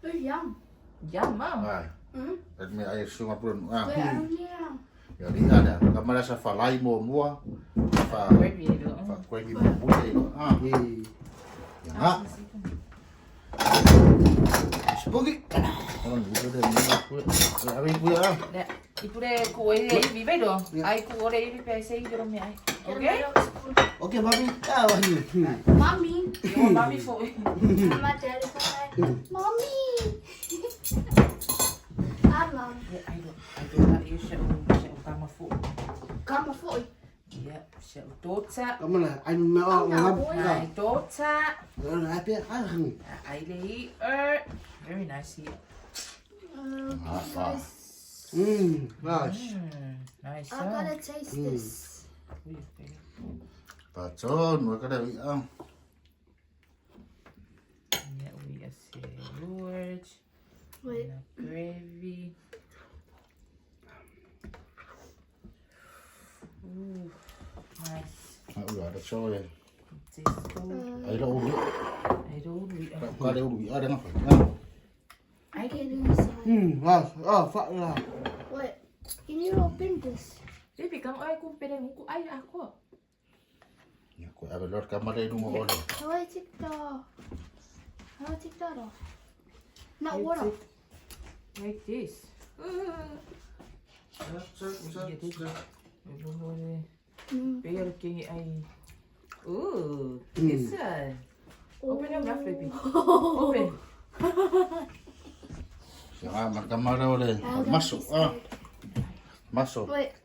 It's yum. Yum, mom. Ai. Me ai sunga pura. Ah. Wait, I don't yeah. Ia ria da. Kamara sa whalai mo mua. Wha. Gravy do. Wha gravy mo mua. Ah. I. Ia nga. Spooky. Ona ni ure me pue. Ave pue ah. ね、いぷれこうえいびべど。あいこれいびぺせいどめあい。Okay? Okay, mami. Ah wa. Mommy. You want mommy for? My daddy for Mommy. Hi, Mom. Yeah, I don't. I don't like you. Shall shall come for. Come for Yeah, shall daughter. Kamu lah, ai me o ngam. My daughter. Ah, pe ah. I lay Very nice here. Ah. Nice. Nice. I gotta taste this. Pa tonu kare ia. Yeah, we are secured. Wait. Gravy. Ooh, nice. Ah, ua da so e. Tastes good. Ai lo uru. I don't we Ka le uru ia renga. Ah. I Get inside. Nice. Ah, fuck lah. Wait. Can you open this? Baby, come I go pere nguku ai ako. Ia ko ave lor kamara i runga ole. How do I take the? How do I take that off? Not what off. Like this. Ooh, this one. Open your mouth, baby. Open. Ia nga mar kamara ole. Maso. Ah. Maso. Wait.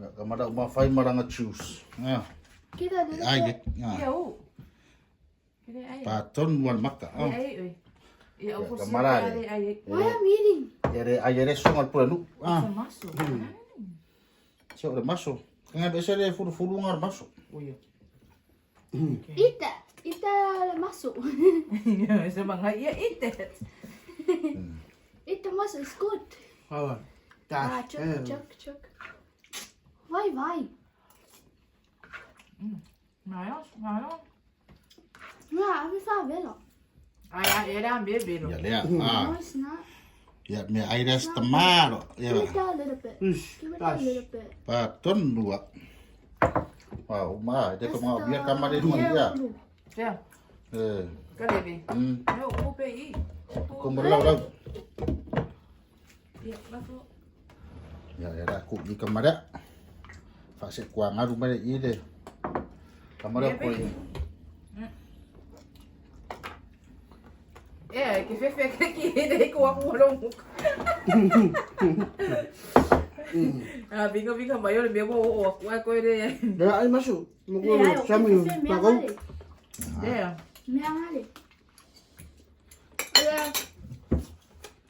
Ia kamara uma whai maranga juice. Ah. Get a little Ai bit. le. Ah. Yeah, oh. Get it, ai. Pa tonu al maka. Ah. Ai, oi. Yeah, Ya, oh, kamara ai, ai. Why I'm eating? Ere ai ere sunga pura nu. Ah. Maso. Se ore maso. Nga be se le furu furu ngar maso. Uy. Eat that. Eat the mussel. Sa mga yeah, eat that. Eat the mussel. It's good. Ah, Ah, dah. chuk, chuk, chuk. Why, why? Mayo, mayo. Yeah, I'm favela. Ai, ai, era baby. Ia lea. Ah. No, it's not. Ia me ai res tamaro. Ia. Give it a little bit. Give it a little bit. Pa tonu a. Ah, uma, de ko mga bia kamara i runga ia. Yeah. Eh. Ka baby. No, open i. Ko mo lau lau. Yeah, maso. Ia era ku i kamara. Fa se kwa ngaru mere i le. Kamara ko i. Eh, ke fefe ke ki ne ko aku lo mu. Ah, bingo bingo mayo le me wo o aku ko re. Dah ai masuk. Mo ko Yeah, sami ma ko. Yeah. Me Yeah.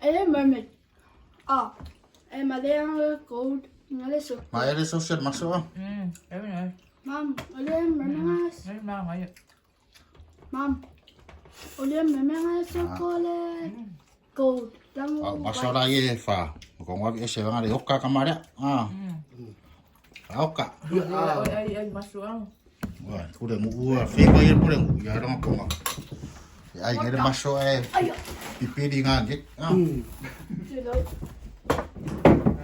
Eh, mermaid. Ah. Eh, ma gold. Ngale so. Ma ere social maso. ah. Very nice. Mom, ole mermaid. Very nice. Mom. Ole mermaid so kole gold. Ah, maso ra i e fa. Ko ngwa e se nga le oka kamara. Ah. Aoka. Ai ai maso. Wa, kure ngu feba ia kure ngu ia ranga konga. Ai ngere maso e. Pipiri ngā nge. Ah.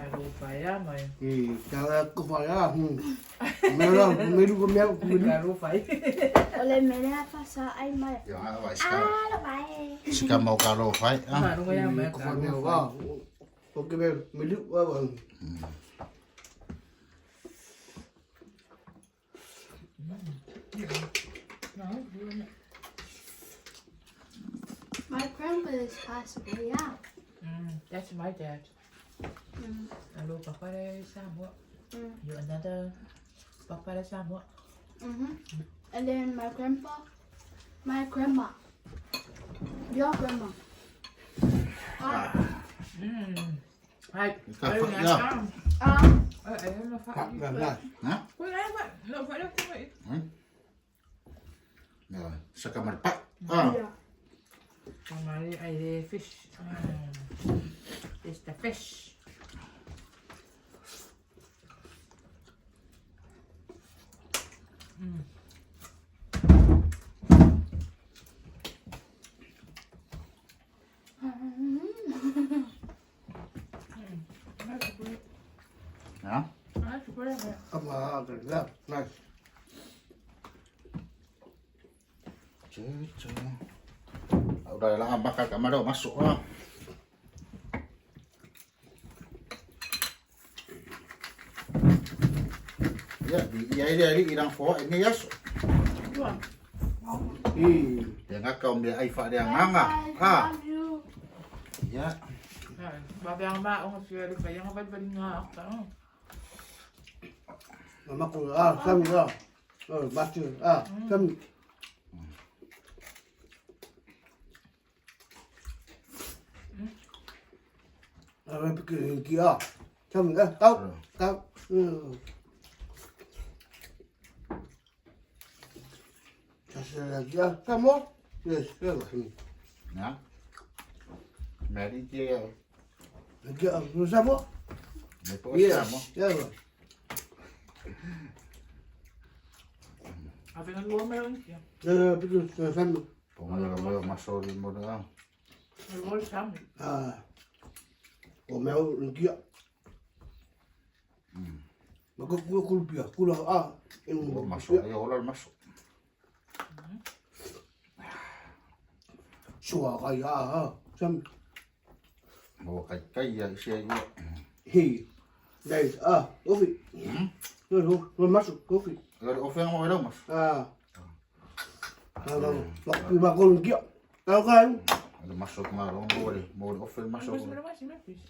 Alo faya mai. Ka ko faya. Mera meru ko mea ko meru. Alo fai. Ole mele fa sa ai mai. Ia wa sika. Ah, vai. Sika mau ka lo fai. Ah. Alo ya mai. Ko fa mea wa. O ke me meru wa wa. My grandmother's passed away, yeah. That's my dad. Alo papa le Samoa. You another papa le Samoa. And then my grandpa, my grandma, your grandma. Hai. Ka fa ya. Ah, Ai no fa. Na na. Ha? Ko ai ma. No fa le ko mai. Ya, saka mar pa. Ah. yeah. Mari ai le fish. It's the fish. Ha? Ah, chocolate. Ama ka la. Nice. Che che. Udah lah bakal kamar masuk ah. Ya, ya ini hari irang fo ini ya. Dia ngakau dia ai fa dia nganga. Ah. Love you. Ya. Babe ang ma ang fiya lu kaya nga bal nga ka. Mama ko ah sam ah. Oh, master ah sam. Ah, pergi ki ah. Sam ah, tau tau. Just yeah, some more. Yes, yeah. Ya. Mary dia. Yeah, some more. Me po sama. Yes, yeah. Ave nga luwa meron siya. Yeah, because some Pongalo lo masuk di moda. Luwa sam. ah, o meu dia. Maka kula kula pia, kula ah, Oh, masuk ya hola masuk. Sua kaya ah, sam Mau kai kai ya isi ya. he, nice ah, coffee. No no, no masuk coffee. Kalau off yang mau mas. Ah, ah, waktu makan dia, tahu kan? Ada masuk marong boleh, mau off masuk. Mas meron mas fish.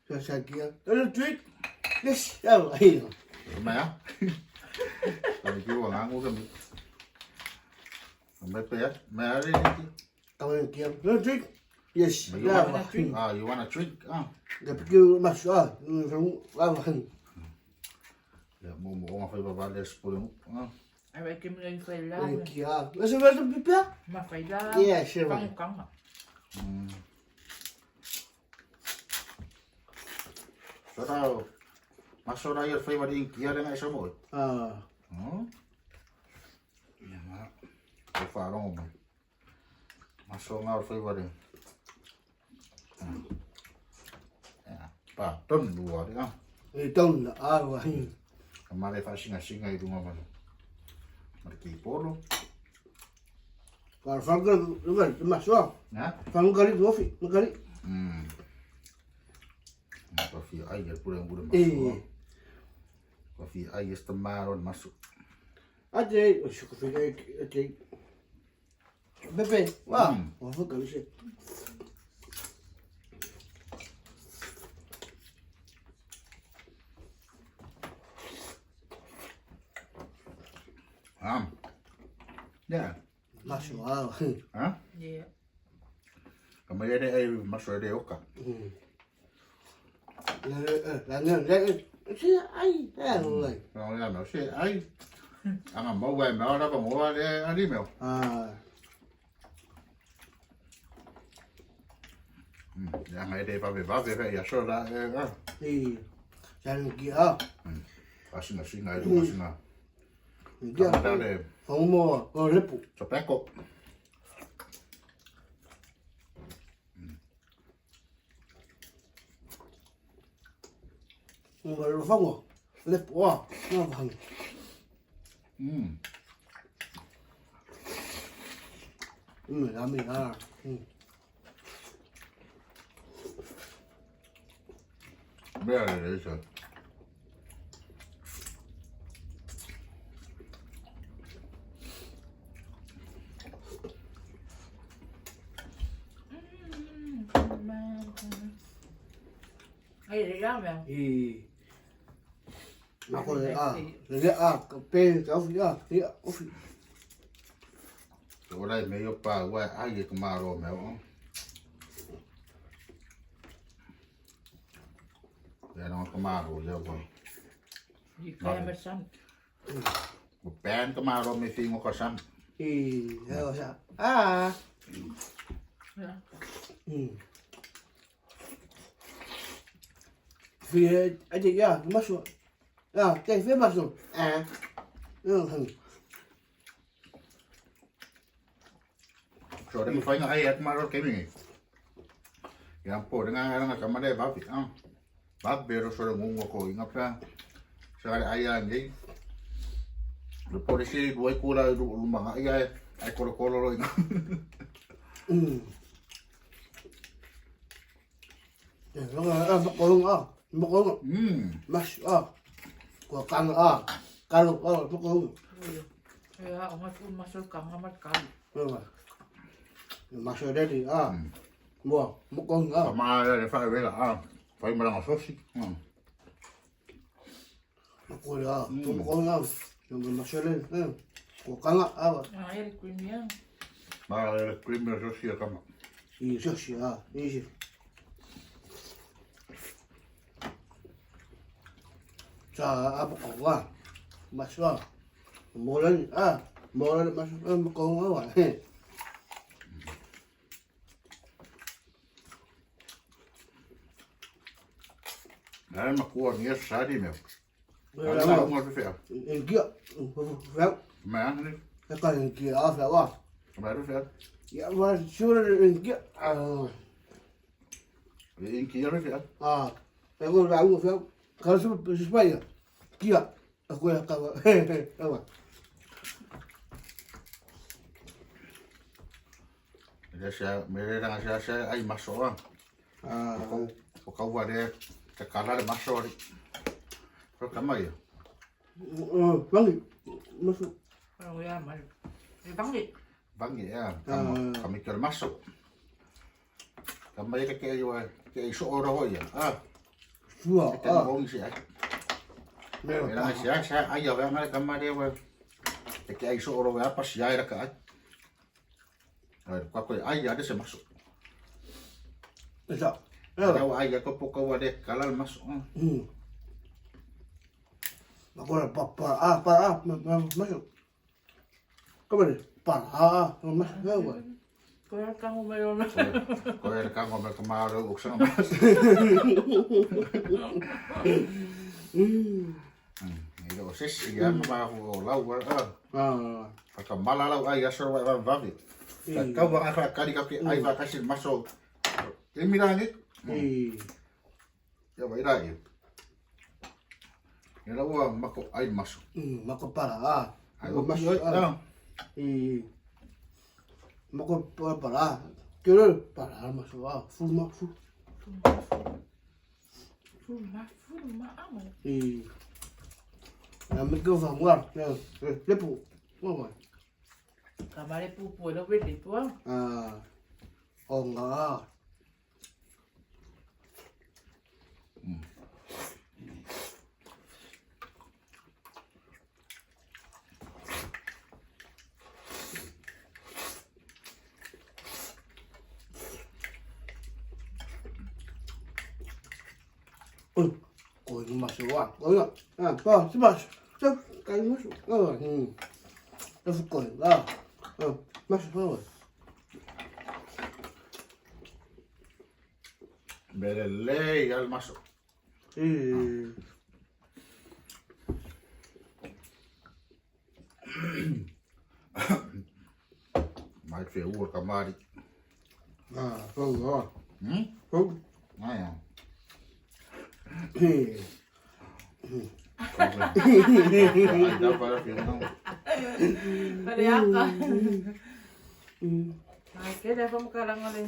Saya saya lalu duit, yes, ya, iya. Mà á. Còn kêu vào ngang cái mi. Mày phải mày đi đi. Kamu dia, lalu duit, yes, You ya, want a drink? Ah, you want a drink? Ah. Dia pergi masuk ah, ah, Ya, mau mau ngapa bapak les pulang. Ah. Ay kim nga yung faila. Kia, masuk masuk pipa? Ma faila. Yeah, sure. Pang kang. Saudara, masuk raya flavor di kia dengan semua. Ah, Ya, mak. Kau farong. Masuk ngau flavor ni. Ya, pa, ton dua dia. eh, tahun lah, ah, wah. Kemarin fa singa-singa itu ngomong. Mereka polo. Kalau fangkal, bukan masuk ah. Ya. Fangkal itu ofi, fangkal. Kopi air pulang pulang Eh. masuk. Kopi air temaron masuk. Aje, syukur aje. Bebe, wah, wah fangkal sih. Ah. Ya. Masuk ah. Ah. Yeah. Kemarin ada air masuk ada oka. Lah, lah, lah, si ai, eh, mulai. Rồi là nó sẽ ấy. Ăn mà mau về mà nó còn mua đi đi mèo. Ah, Yang ada apa apa apa ya so lah. eh, Sa kia. Faasinasinga i luga sina. Kia. Kama le Fagumo o lepu. tobacco. Ngo le fango. Lepu wa. Ngo bang. La mi ah. Mea le le sa. Ai le la mea. I. Ma ko le a. Le a ka pe ka ofi a. Ia ofi. O lai me yo pa wa ai e ka maro me o. Ya no ka maro le o. I kaya ma sam. O pen ka maro me fingo ka sam. I. Ya sa. Ah. Fi a di ya, maso. Ah, te fe maso. Ah. So re mo fainga ai at maro ke mi. Ya po nga nga nga ka mare ba fi. Ah. Ba bero so re ngungo ko inga pa. Sa re ai ngi. Le po re si duai kula lu manga ai ai kolo kolo ro inga. Ya, nga a ko nga. Mo ko Mas ah. Ko kang ah. Kalo ah mo ko. Ia o nga fu maso ka nga mat ka. Nga. Maso daddy ah. Mo mo ko nga. Ma le fa vela ah. Fai maranga sosi. Mo ko ah. Mo ko nga. Mo maso le. Ko kang ah. Ai le cream ia. Ma le cream sosi kama. I sosi ah. I. Sa a ko wa. Maso. Mo le ah. Mo le maso mo ko nga wa. Nai ma kua ni sari me. Ala mo fe. En kia. Fa. Ma ni. Ka en kia a fa wa. Ma ru fe. Ya wa sure en kia. Ah. En kia ru fe. Ah. Ko la u fa. Ka su su pa ya. Kia. A ko ka wa. Wa. Le sa me re ranga sa sa ai maso ah. Ah. Ko o ka wa re ka kala le maso ri. Ko kama ia. Vangi. Maso. O ia mal. E vangi. Vangi ia. Kama kama ke maso. Kama ia ke ai wa ke ai so ora ho ia. Ah. Sua. Te Ah. mo si ai. Me Me ranga sa sa ai ia wa kama re wa. Te ke ai so ora wa pa si ai ra ka ai. Ai ko ko ai ia de se maso. Esa. Kau ai ia ko po ko wa de kala le maso. Ma ko pa pa ah pa ah ma maso. Come ne? Pa ah maso wa. Ko ia ka mo me o. Ko era ka mo me kama ro o sa maso. Ia o se ia ma o lau wa ah. Ah. Ka mala lau ai aso wa wa vavi. Ka kau wa ka kari ka ke ai wa kasi maso. E mira ni. I. Ia vai rai. Ia lau mako ai maso. Ma ko para ah. Ai o Maso maso ah. ah. I. Ma ko pa para. Kero para maso ah. Fu ma fu. Fu ma fu ma amo. I. Ya me ko fa ngwa. Ya lepu. Wa wa. Ka mare pu pu lo ve le tua. Ah. O nga. Ko maso wa. Ko ya. Ah, pa, si maso. Sa ka maso. Ah, Fu ko. Ah. Ah, maso wa. Bere lei al maso. I. Fia ua ka mari. Ah, fau ah. Fau. Ai ah. Ai da para fia não. Paleaka. Ai, ke le fa mokalanga le.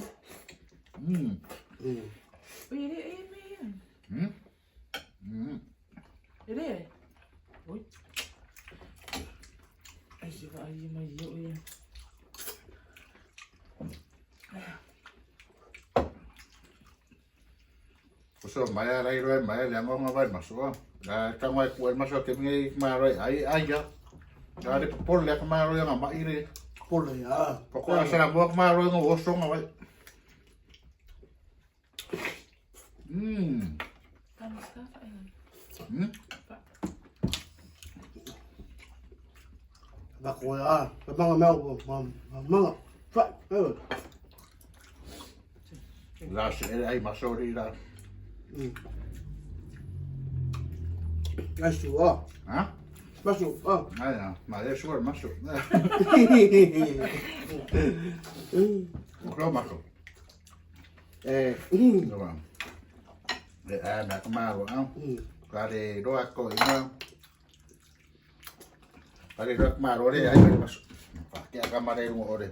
Ui, ele e me. Ele. Ui. Ai, se vai mai yo e. So mai rai roi mai le ngonga vai maso. La tanga ku el maso ke ngi ma roi ai ai ya. La le popol le ka ma roi nga mai re. Pole ah. Poko la sala mo ma roi ngo oso nga vai. Kamu ska fa. Ba ko ah. Ba manga mau ma manga. Fa. Eh. La se ai maso ri la. Asu ah. Ha? Masu ah. Ai ya, ma le suor maso. Ko maso. Eh. No va. Le a na ka ma ro a. Ka le ro a ko ina. Ka le ro ma ro le ai maso. Fa ke ka ma le ro ore.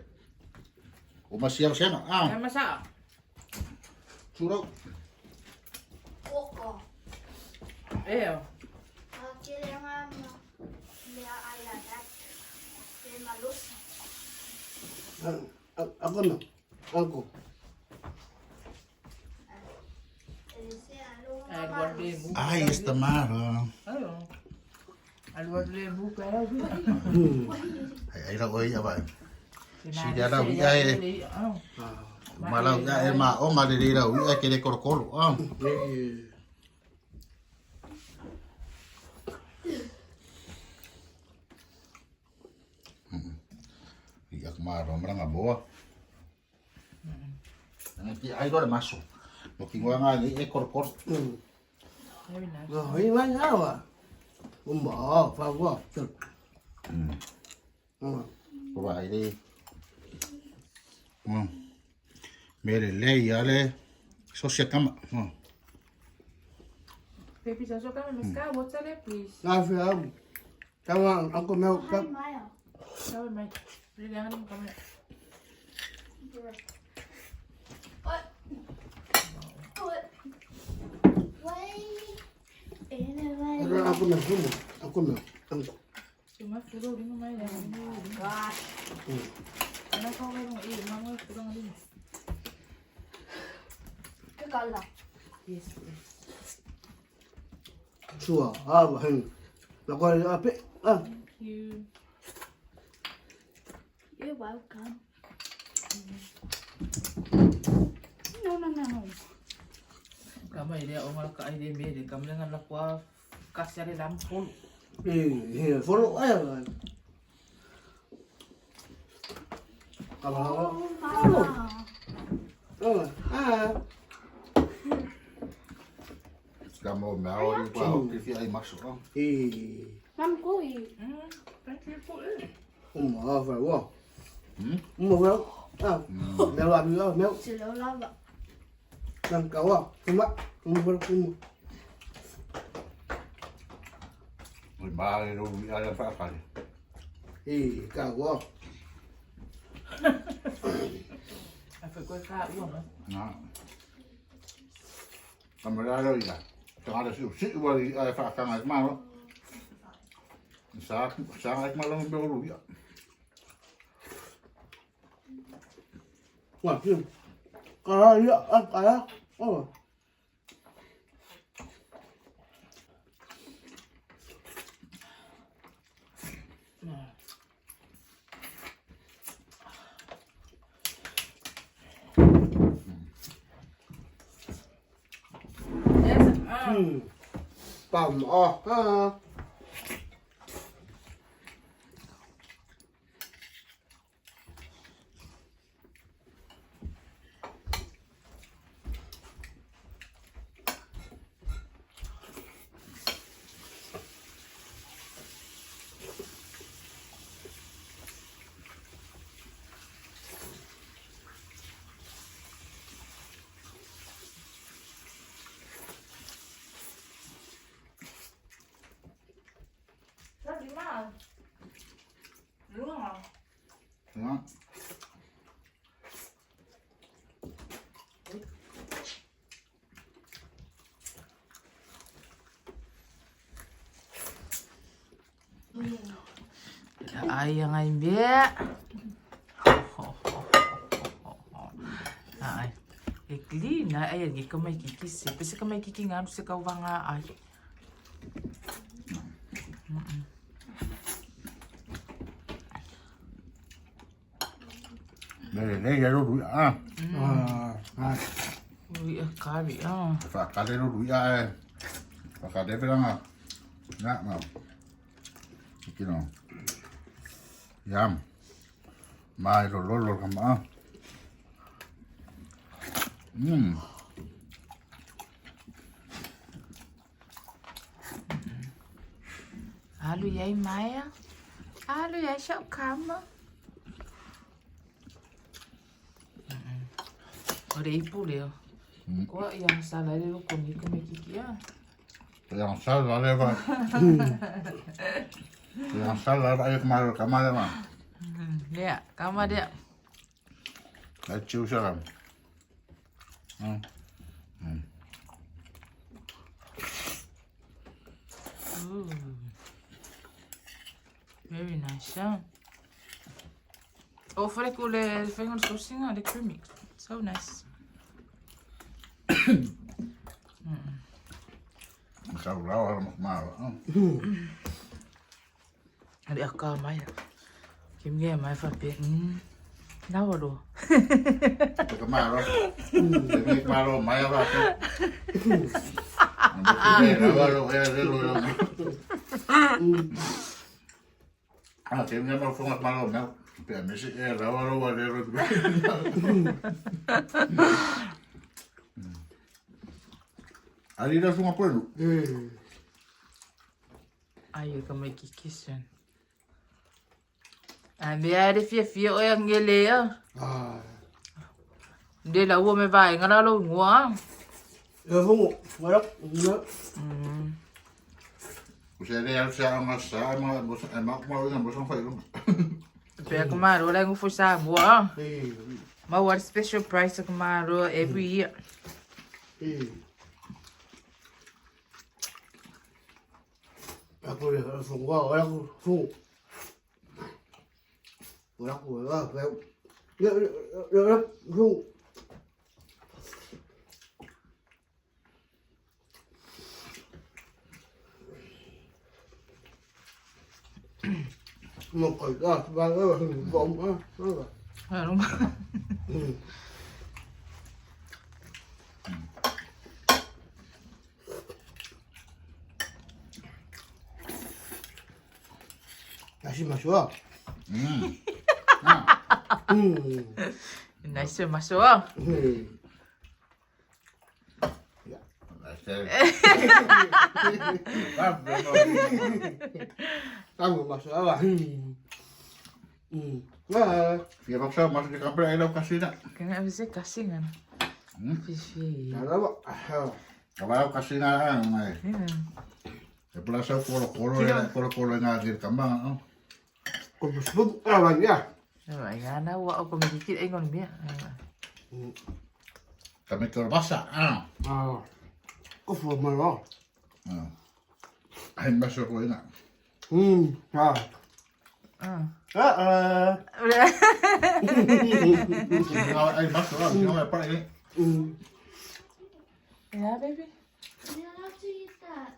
O ma sia sia Ah, ah. masa. Churo. Oko. Eh. Ah, ke le nga ma le ai la that. Le malos. Ako na. Ako. Le se alo. Ai, guarda le mu. Ai esta maro. Ayo. Alu le mu ka. Ai ai ra oi aba. Si ya la ui ai. Ma la ui ai ma o ma le ra ui ai ke le koro koro. Ah. Eh. I ak ma ro mranga boa. Nang ki ai ro maso. Mo ki ngwa ngai e koro koro. Very nice. Rồi mấy sao à? Cũng bỏ vào vào. Ừ. Ko ba ai le. Me le le ya le. So sia kama. Baby, sa so kami mas ka what's that please. Nga phải không? Cảm ơn ông cô mèo Ai mai ah. Sabi mai. Le le ngani kami. What? What? Wait. Ông cô mèo ông cô mèo ông Cuma furo rin mai le. Gosh. Ana ko ko ng i mama furo ngani. Ke kala. Yes. Please. chùa à bà hình là coi à à Thank you. You're welcome. No, no, no, no. Kama ile o ngal ka ile me le kam le ngal kwa kasya le lam fol. thì phố lỗi rồi còn nó Oh, mama. ừ à Ka mo me o ri pa o ki fi ai maso. thì Mom, go eat. Thank you for it. không mở phải không không mở phải à mèo làm gì đó mèo Silo lava. làm cậu à không bắt không phải không Oi ma le ro ui ai fa fa. thì cả quá Ai foi ko ka ua ma. Na. Ka mo la ro ila. Ka le si si wa i ai fa ka ngai ma ro. Sa sa ai ma lo me ro ui. quả chứ có đó à có đó ừ Yes. Ah. ừ bầm ọ à Luôn à? Đó. Ai ngai mea. Ai. E clean ai ai ka mai kiki se. Pese ka mai kiki ngā se ka wanga ai. Đây đây là đuổi à. Ah, Ui a kari ah. Fa ka le ru ia e. Fa ka le pelanga. Na ma. Ki no. Yam. Mai lo lo lo kama. Alu iai maia. Alu iai shau kama. O le ipu leo. Koa ia sala le loko ni ka mai kiki ah. Yang sal la le va. Yang sal la va ek ma kama le ma. Lea, kama dea. Lai chiu sa ram. Ooh. Very nice, yeah. Oh, for det le fingers sosinga, the creamy. So nice. Sa la wa ma ma. Det er gør mig. Kim giver mig for penge. Nå var du. Ka ma ro. Me ma ro ma ya va. La va ro ya le lo. Ah, te me ma fo ma ro me. Pe me se e la va ro wa le ro. Ali la sunga pelu. Ej, jeg kommer ikke i kissen. Ej, men er det 4-4 og jeg kan lære. ah. Det er lavet med vejen, og der er lov mor. Ya, fungu. Wala. Ya. O sea, le alza a sa ma mo sa ma ma ma mo sa fa ro. Pega com a rola, eu fui sa mor. Eh, Ma what special price com a rola every year. eh. Ako le fungu, wala ko fungu. Wala ko wala. Ya, ya, ya, fungu. Mo ko da, ba ba ba ba. Ja, nu. 다시 마셔. Nice, maso. 땅 마셔. 아. Fia pa mas di kapre ilo kasina. Kan jeg se kasingan. Fifi. 잘하고. Kabao kasina ang ay. E pala sa kolo kolo kolo kolo nga dir kambang oh. 그 무슨 아니야. Ya na wa ko mikikit ay ngon biya. Kami kolo basa. Ah. 아. 그 뭐야? Ah. Ay maso ko ina. 아. Ah. 아, 아. Ay maso ah, nga pa ini. Yeah, baby. You're allowed to eat that.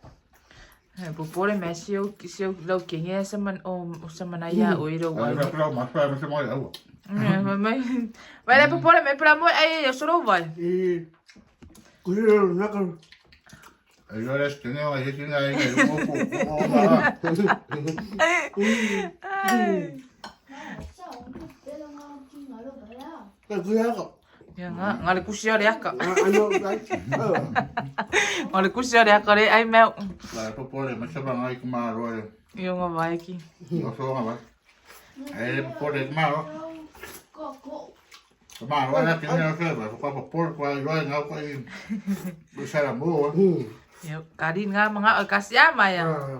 Ay, pupore me siyo siyo lau kinge sa man o sa manaya o iro wa. Ay ma pala mas pa mas mo ay. Mai. Vai le pupore me pra mo ay yo solo vai. 이 그래 나가 Ay yo les tengo ay tiene ay ko ko ko ma. So, 그래가 Ya nga ngale kusia le aka. 아니요. 아. Ngale kusia le aka le ay me. La pupore mas sa ay kuma ro. Yo nga vai ki. No so nga ba. Ay pupore ma ro. Go, go. Ma ro na tiene no se ba ko pupore ko ay nga ko ay. Bisa mo. Yo karin nga mga kasia maya. 아.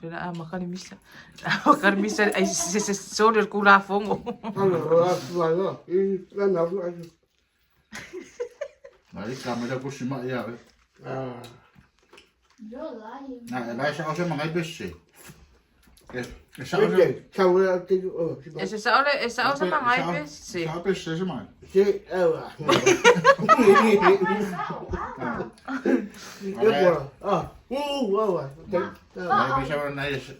Pela a makani misa. Makani misa ai se se soli o le kulafogo. Ai ka me la kusi ma ia. Na e lai sa o se mangai pese. E e sa o se E se sao le e sao se mangai pese. Sa pese se mangai. Lai pese wa nai se.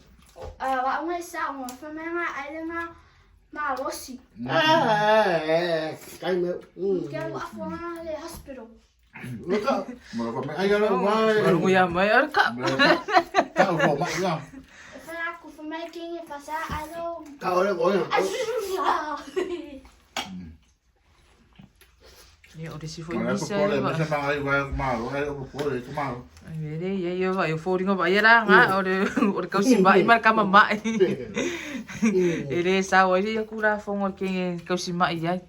Mo ko me ai ala wai. Malugu ia mai o le ka. Ka o ma ia. Ia o le si foi Ko misa. ko le me se mangai wai ma ro ai o ko le ko ma. Ai vele ia ia vai o fōringa vai ia la nga o le kausi mai ma le kama mai. E le sao ai ia kulafogo le kenge kausi mai ai.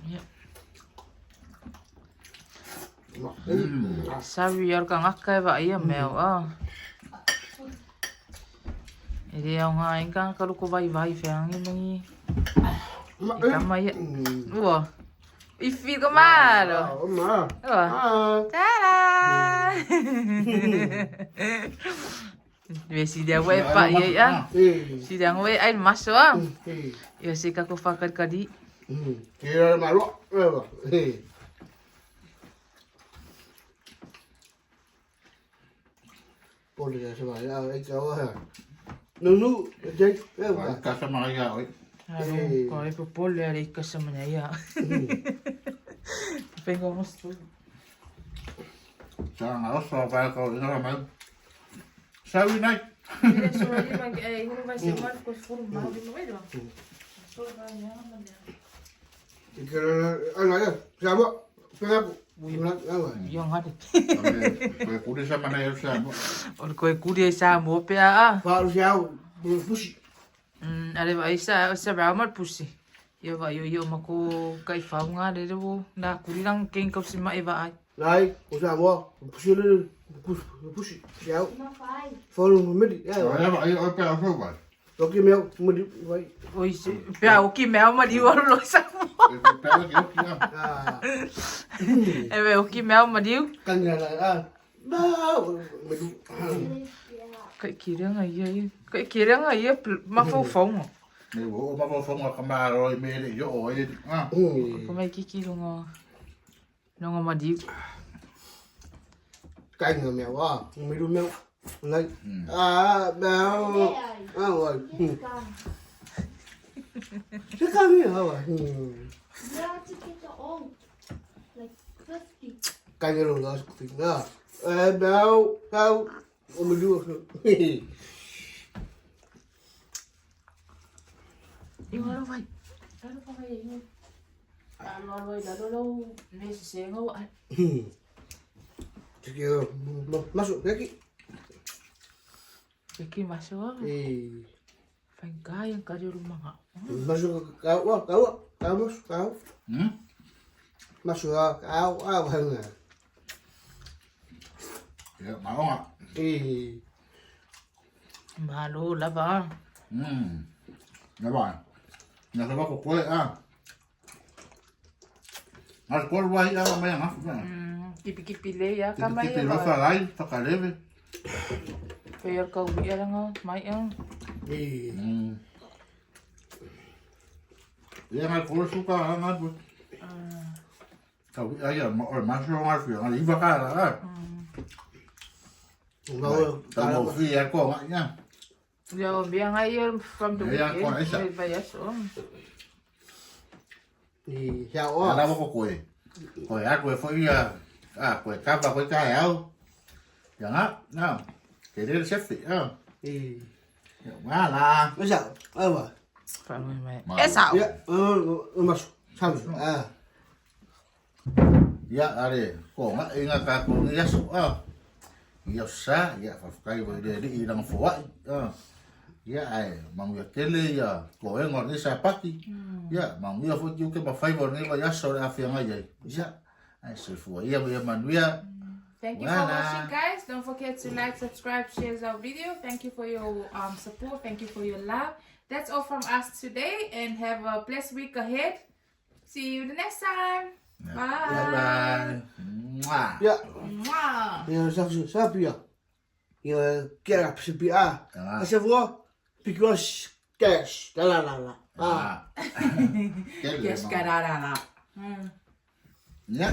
Ia. Savi ia o le kagaka e vaaia mea o a. E le aoga ai ni tagata loko vaivai feagai ma ni i tama ia. Ua. Ifi ka malo. Ua. Tada! Me si dia ue pa ia ia. Si dia ue ai maso a. Ia se ka ko whakalikali. Ka sa mangai ia oi. Alo, ko e popole ale i kasa mana ia. Pengo mostu. Sa nga oso vai ko ina mai. Sawi nai. Ele só ali vai é, não vai ser mais com furo mal de novo. Só vai ia ngare. Ko kuri sa mana ia sa mo. O le koe kuri ai sa mo pe a. Ale vai sa sa rau ma pusi. Ia vai yo yo ma ko kai faunga le le na kuri rang ken kau si ma e vai. Ai ai o pe o vai. Oi se pe a o ki mea ma liu alu lo sa mo. E pe o ki o ki a. E me o ki mea ma liu. Kai kirenga ia ia. Kai kirenga ia ma fau. Me o ma fau fau ka ma ro i me le yo o e. Ah. Ko mai kiki longa. Longa ma liu. Inga lo vai. Alo vai inga. Alo alo alo alo lo me se ngo ai. Ki maso. Whangai ang kari ru manga. Ia ma onga. Malo lava. Na vai. Na sa ko ko a. Mas ko vai a mai nga. Kipi kipi le ia ka mai. Kipi lo fa lai, fa ka leve. Pe ia kau ia nga mai ang. Ia nga ko su ka nga bu. Ka ai a ma o ma so nga fi nga iva ka la. Ta mo fi ia ko nga ia. Ia o bia nga ia from the Ia, weekend. ko isa. Vai aso. Ala ko ko e. Ko ia ko fo ia. A ko ka va ko ka au. Ia nga na. Ke re se fi. Ah. Ia ma la. Fa mai mai. Esa. Ia are ko nga inga ka ko ia so a. Ia sa ia fa kai wa le i lang fo ai. Ah. Ia, ae manuia tele ia toega o lenei Sapati. Ia, manuia foi tiute ma faiva o lenei vaiaso o le a feagai ai. Ia, ae soifua ia ma ia manuia. Thank you for watching, guys. Don't forget to like, subscribe, share our video. Thank you for your support. Thank you for your love. That's all from us today, and have a blessed week ahead. See you the next time. Bye. Bye bye. Mwah. 呀， Mwah. 你上次啥比啊？因为给了是比啊，那师傅，比较是给是啦啦啦啊。 Tele Yes, ma. ka ra ra ra. Ia.